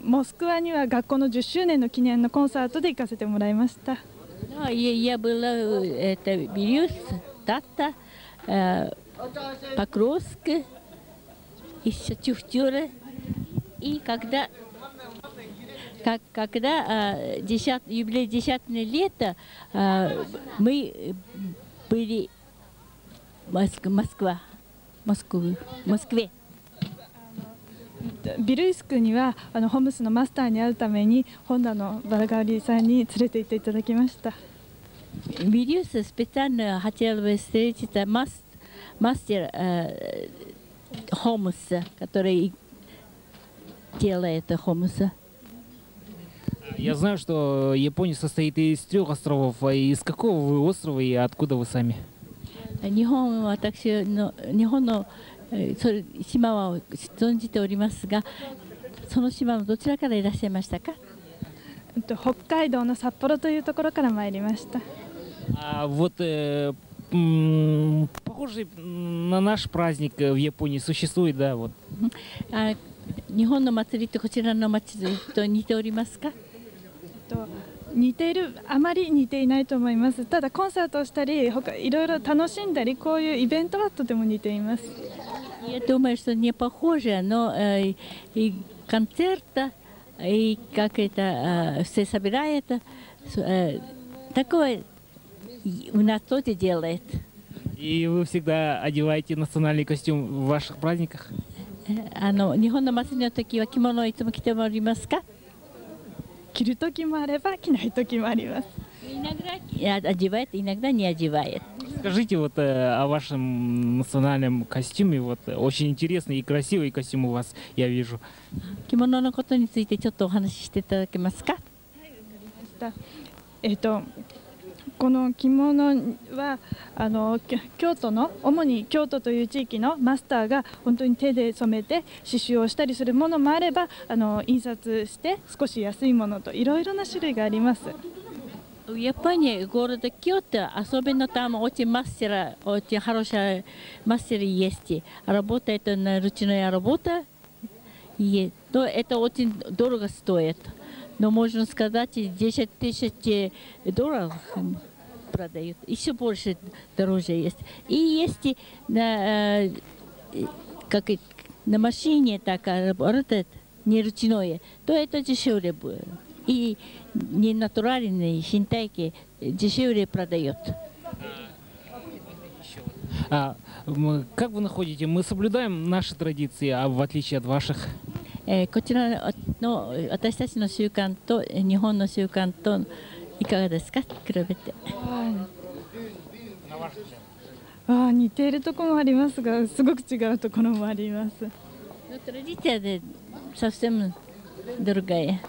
モスクワには学校の10周年の記念のコンサートで行かせてもらいました。 Я была это Бирюс, Тата, Покровск, еще Чухтюра. И когда, как, когда 10, юбилей 10 лета, мы были в Москва, Москву, Москве. ビルイスクにはあのホムスのマスターに会うために本田のバラガリさんに連れて行っていただきました。 Бирюс специально хотел бы встретиться мастер хомуса, который делает хомуса. Я знаю, что Япония состоит из трех островов. А из какого вы острова и откуда вы сами? 日本私の日本のそれ島は存じておりますが、その島のどちらからいらっしゃいましたか？北海道の札幌というところから参りました。 А вот похожий на наш праздник в Японии существует, да, вот. あ日本の祭りとこちらの祭りと似ておりますか？と似ているあまり似ていないと思います。ただコンサートをしたり他いろいろ楽しんだりこういうイベントはとても似ています。 Я думаю, что не похоже, но и концерт, и как это все собирает, такое у нас тоже делает. И вы всегда одеваете национальный костюм в ваших праздниках? あの日本の祭りの時は着物をいつも着ておりますか？着る時もあれば着ない時もあります。 Иногда одевает, иногда не одевает. Скажите вот о вашем национальном костюме. Вот очень интересный и красивый костюм у вас, я вижу. 着物のことについてちょっとお話ししていただけますか？ この着物はあの京都の主に京都という地域のマスターが本当に手で染めて刺繍をしたりするものもあればあの印刷して少し安いものといろいろな種類があります。 В Японии, города Киото, особенно там очень мастера, очень хорошая мастер есть. Работает на ручная работа, и, то это очень дорого стоит. Но можно сказать, 10 тысяч долларов продают. Еще больше дороже есть. И есть на, как на машине так работает, не ручное, то это дешевле будет. И не натуральные синтетики дешевле продает. А, как вы находите, мы соблюдаем наши традиции, а в отличие от ваших? こちらの私たちの習慣と日本の習慣といかがですか比べて。あ似ているところもありますが、すごく違うところもあります。 Традиция совсем другая.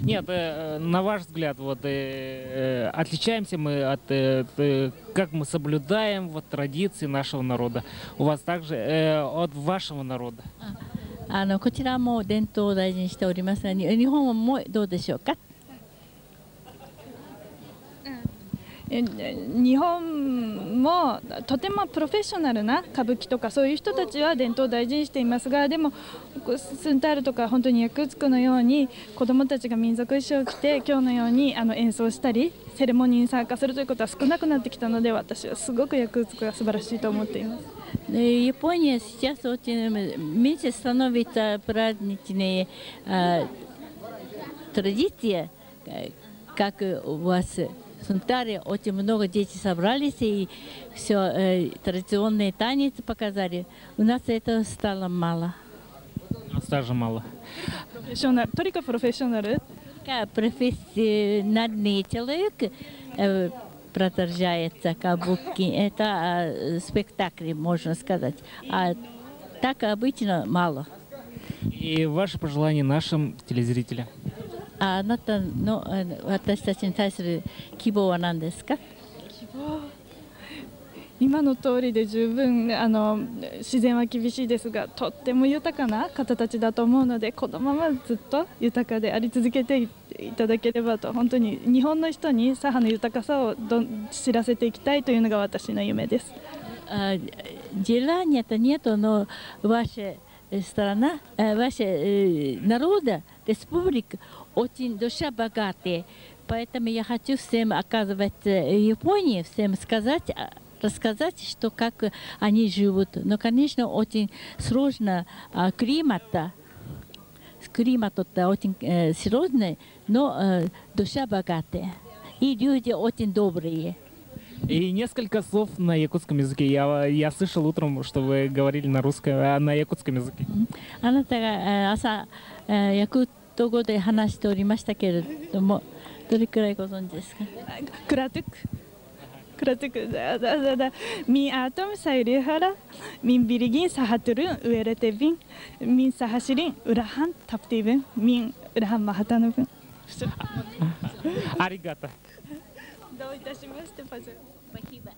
Нет, на ваш взгляд, вот отличаемся мы от, как мы соблюдаем вот традиции нашего народа? У вас также от вашего народа? こちらも伝統を大事にしておりますが、日本もどうでしょうか？日本もとてもプロフェッショナルな歌舞伎とかそういう人たちは伝統を大事にしていますが、でもスンタールとか本当にヤクーツクのように子どもたちが民族衣装を着て今日のように演奏したりセレモニーに参加するということは少なくなってきたので、私はすごくヤクーツクが素晴らしいと思っています。 Япония сейчас очень меньше становится праздничные традиции, как у вас в Сунтаре очень много детей собрались и все традиционные танцы показали. У нас это стало мало. У нас тоже мало. プロフェッショナルトリカプロフェッショナル Профессиональный человек продолжается кабуки. Это спектакли, можно сказать. А так обычно мало. И ваши пожелания нашим телезрителям? あなたの私たちに対する希望は何ですか？希望、今の通りで十分。自然は厳しいですが、とっても豊かな方たちだと思うので、このままずっと豊かであり続けていただければと。本当に日本の人にサハの豊かさを知らせていきたいというのが私の夢です。 Желания-то нету, но ваша страна, ваша народа, республика очень душа богатая. Поэтому я хочу всем оказывать Японии, всем сказать, рассказать, что как они живут. Но, конечно, очень сложно климат. Климат очень сложный, но душа богатая. И люди очень добрые. И несколько слов на якутском языке. Я слышал утром, что вы говорили на русском, на якутском языке. あなたが朝、ヤクート語で話しておりましたけれども、どれくらいご存知ですか？ Кыратык. Кыратык, да, да, да, да. Мин аатым Сайрихара, мин билигин саха тылын үөрэтэбин, мин Саха сирин улахан таптыыбын, мин улахан махтанабын. ありがとう。どういたしまして、パジャ。 Спасибо.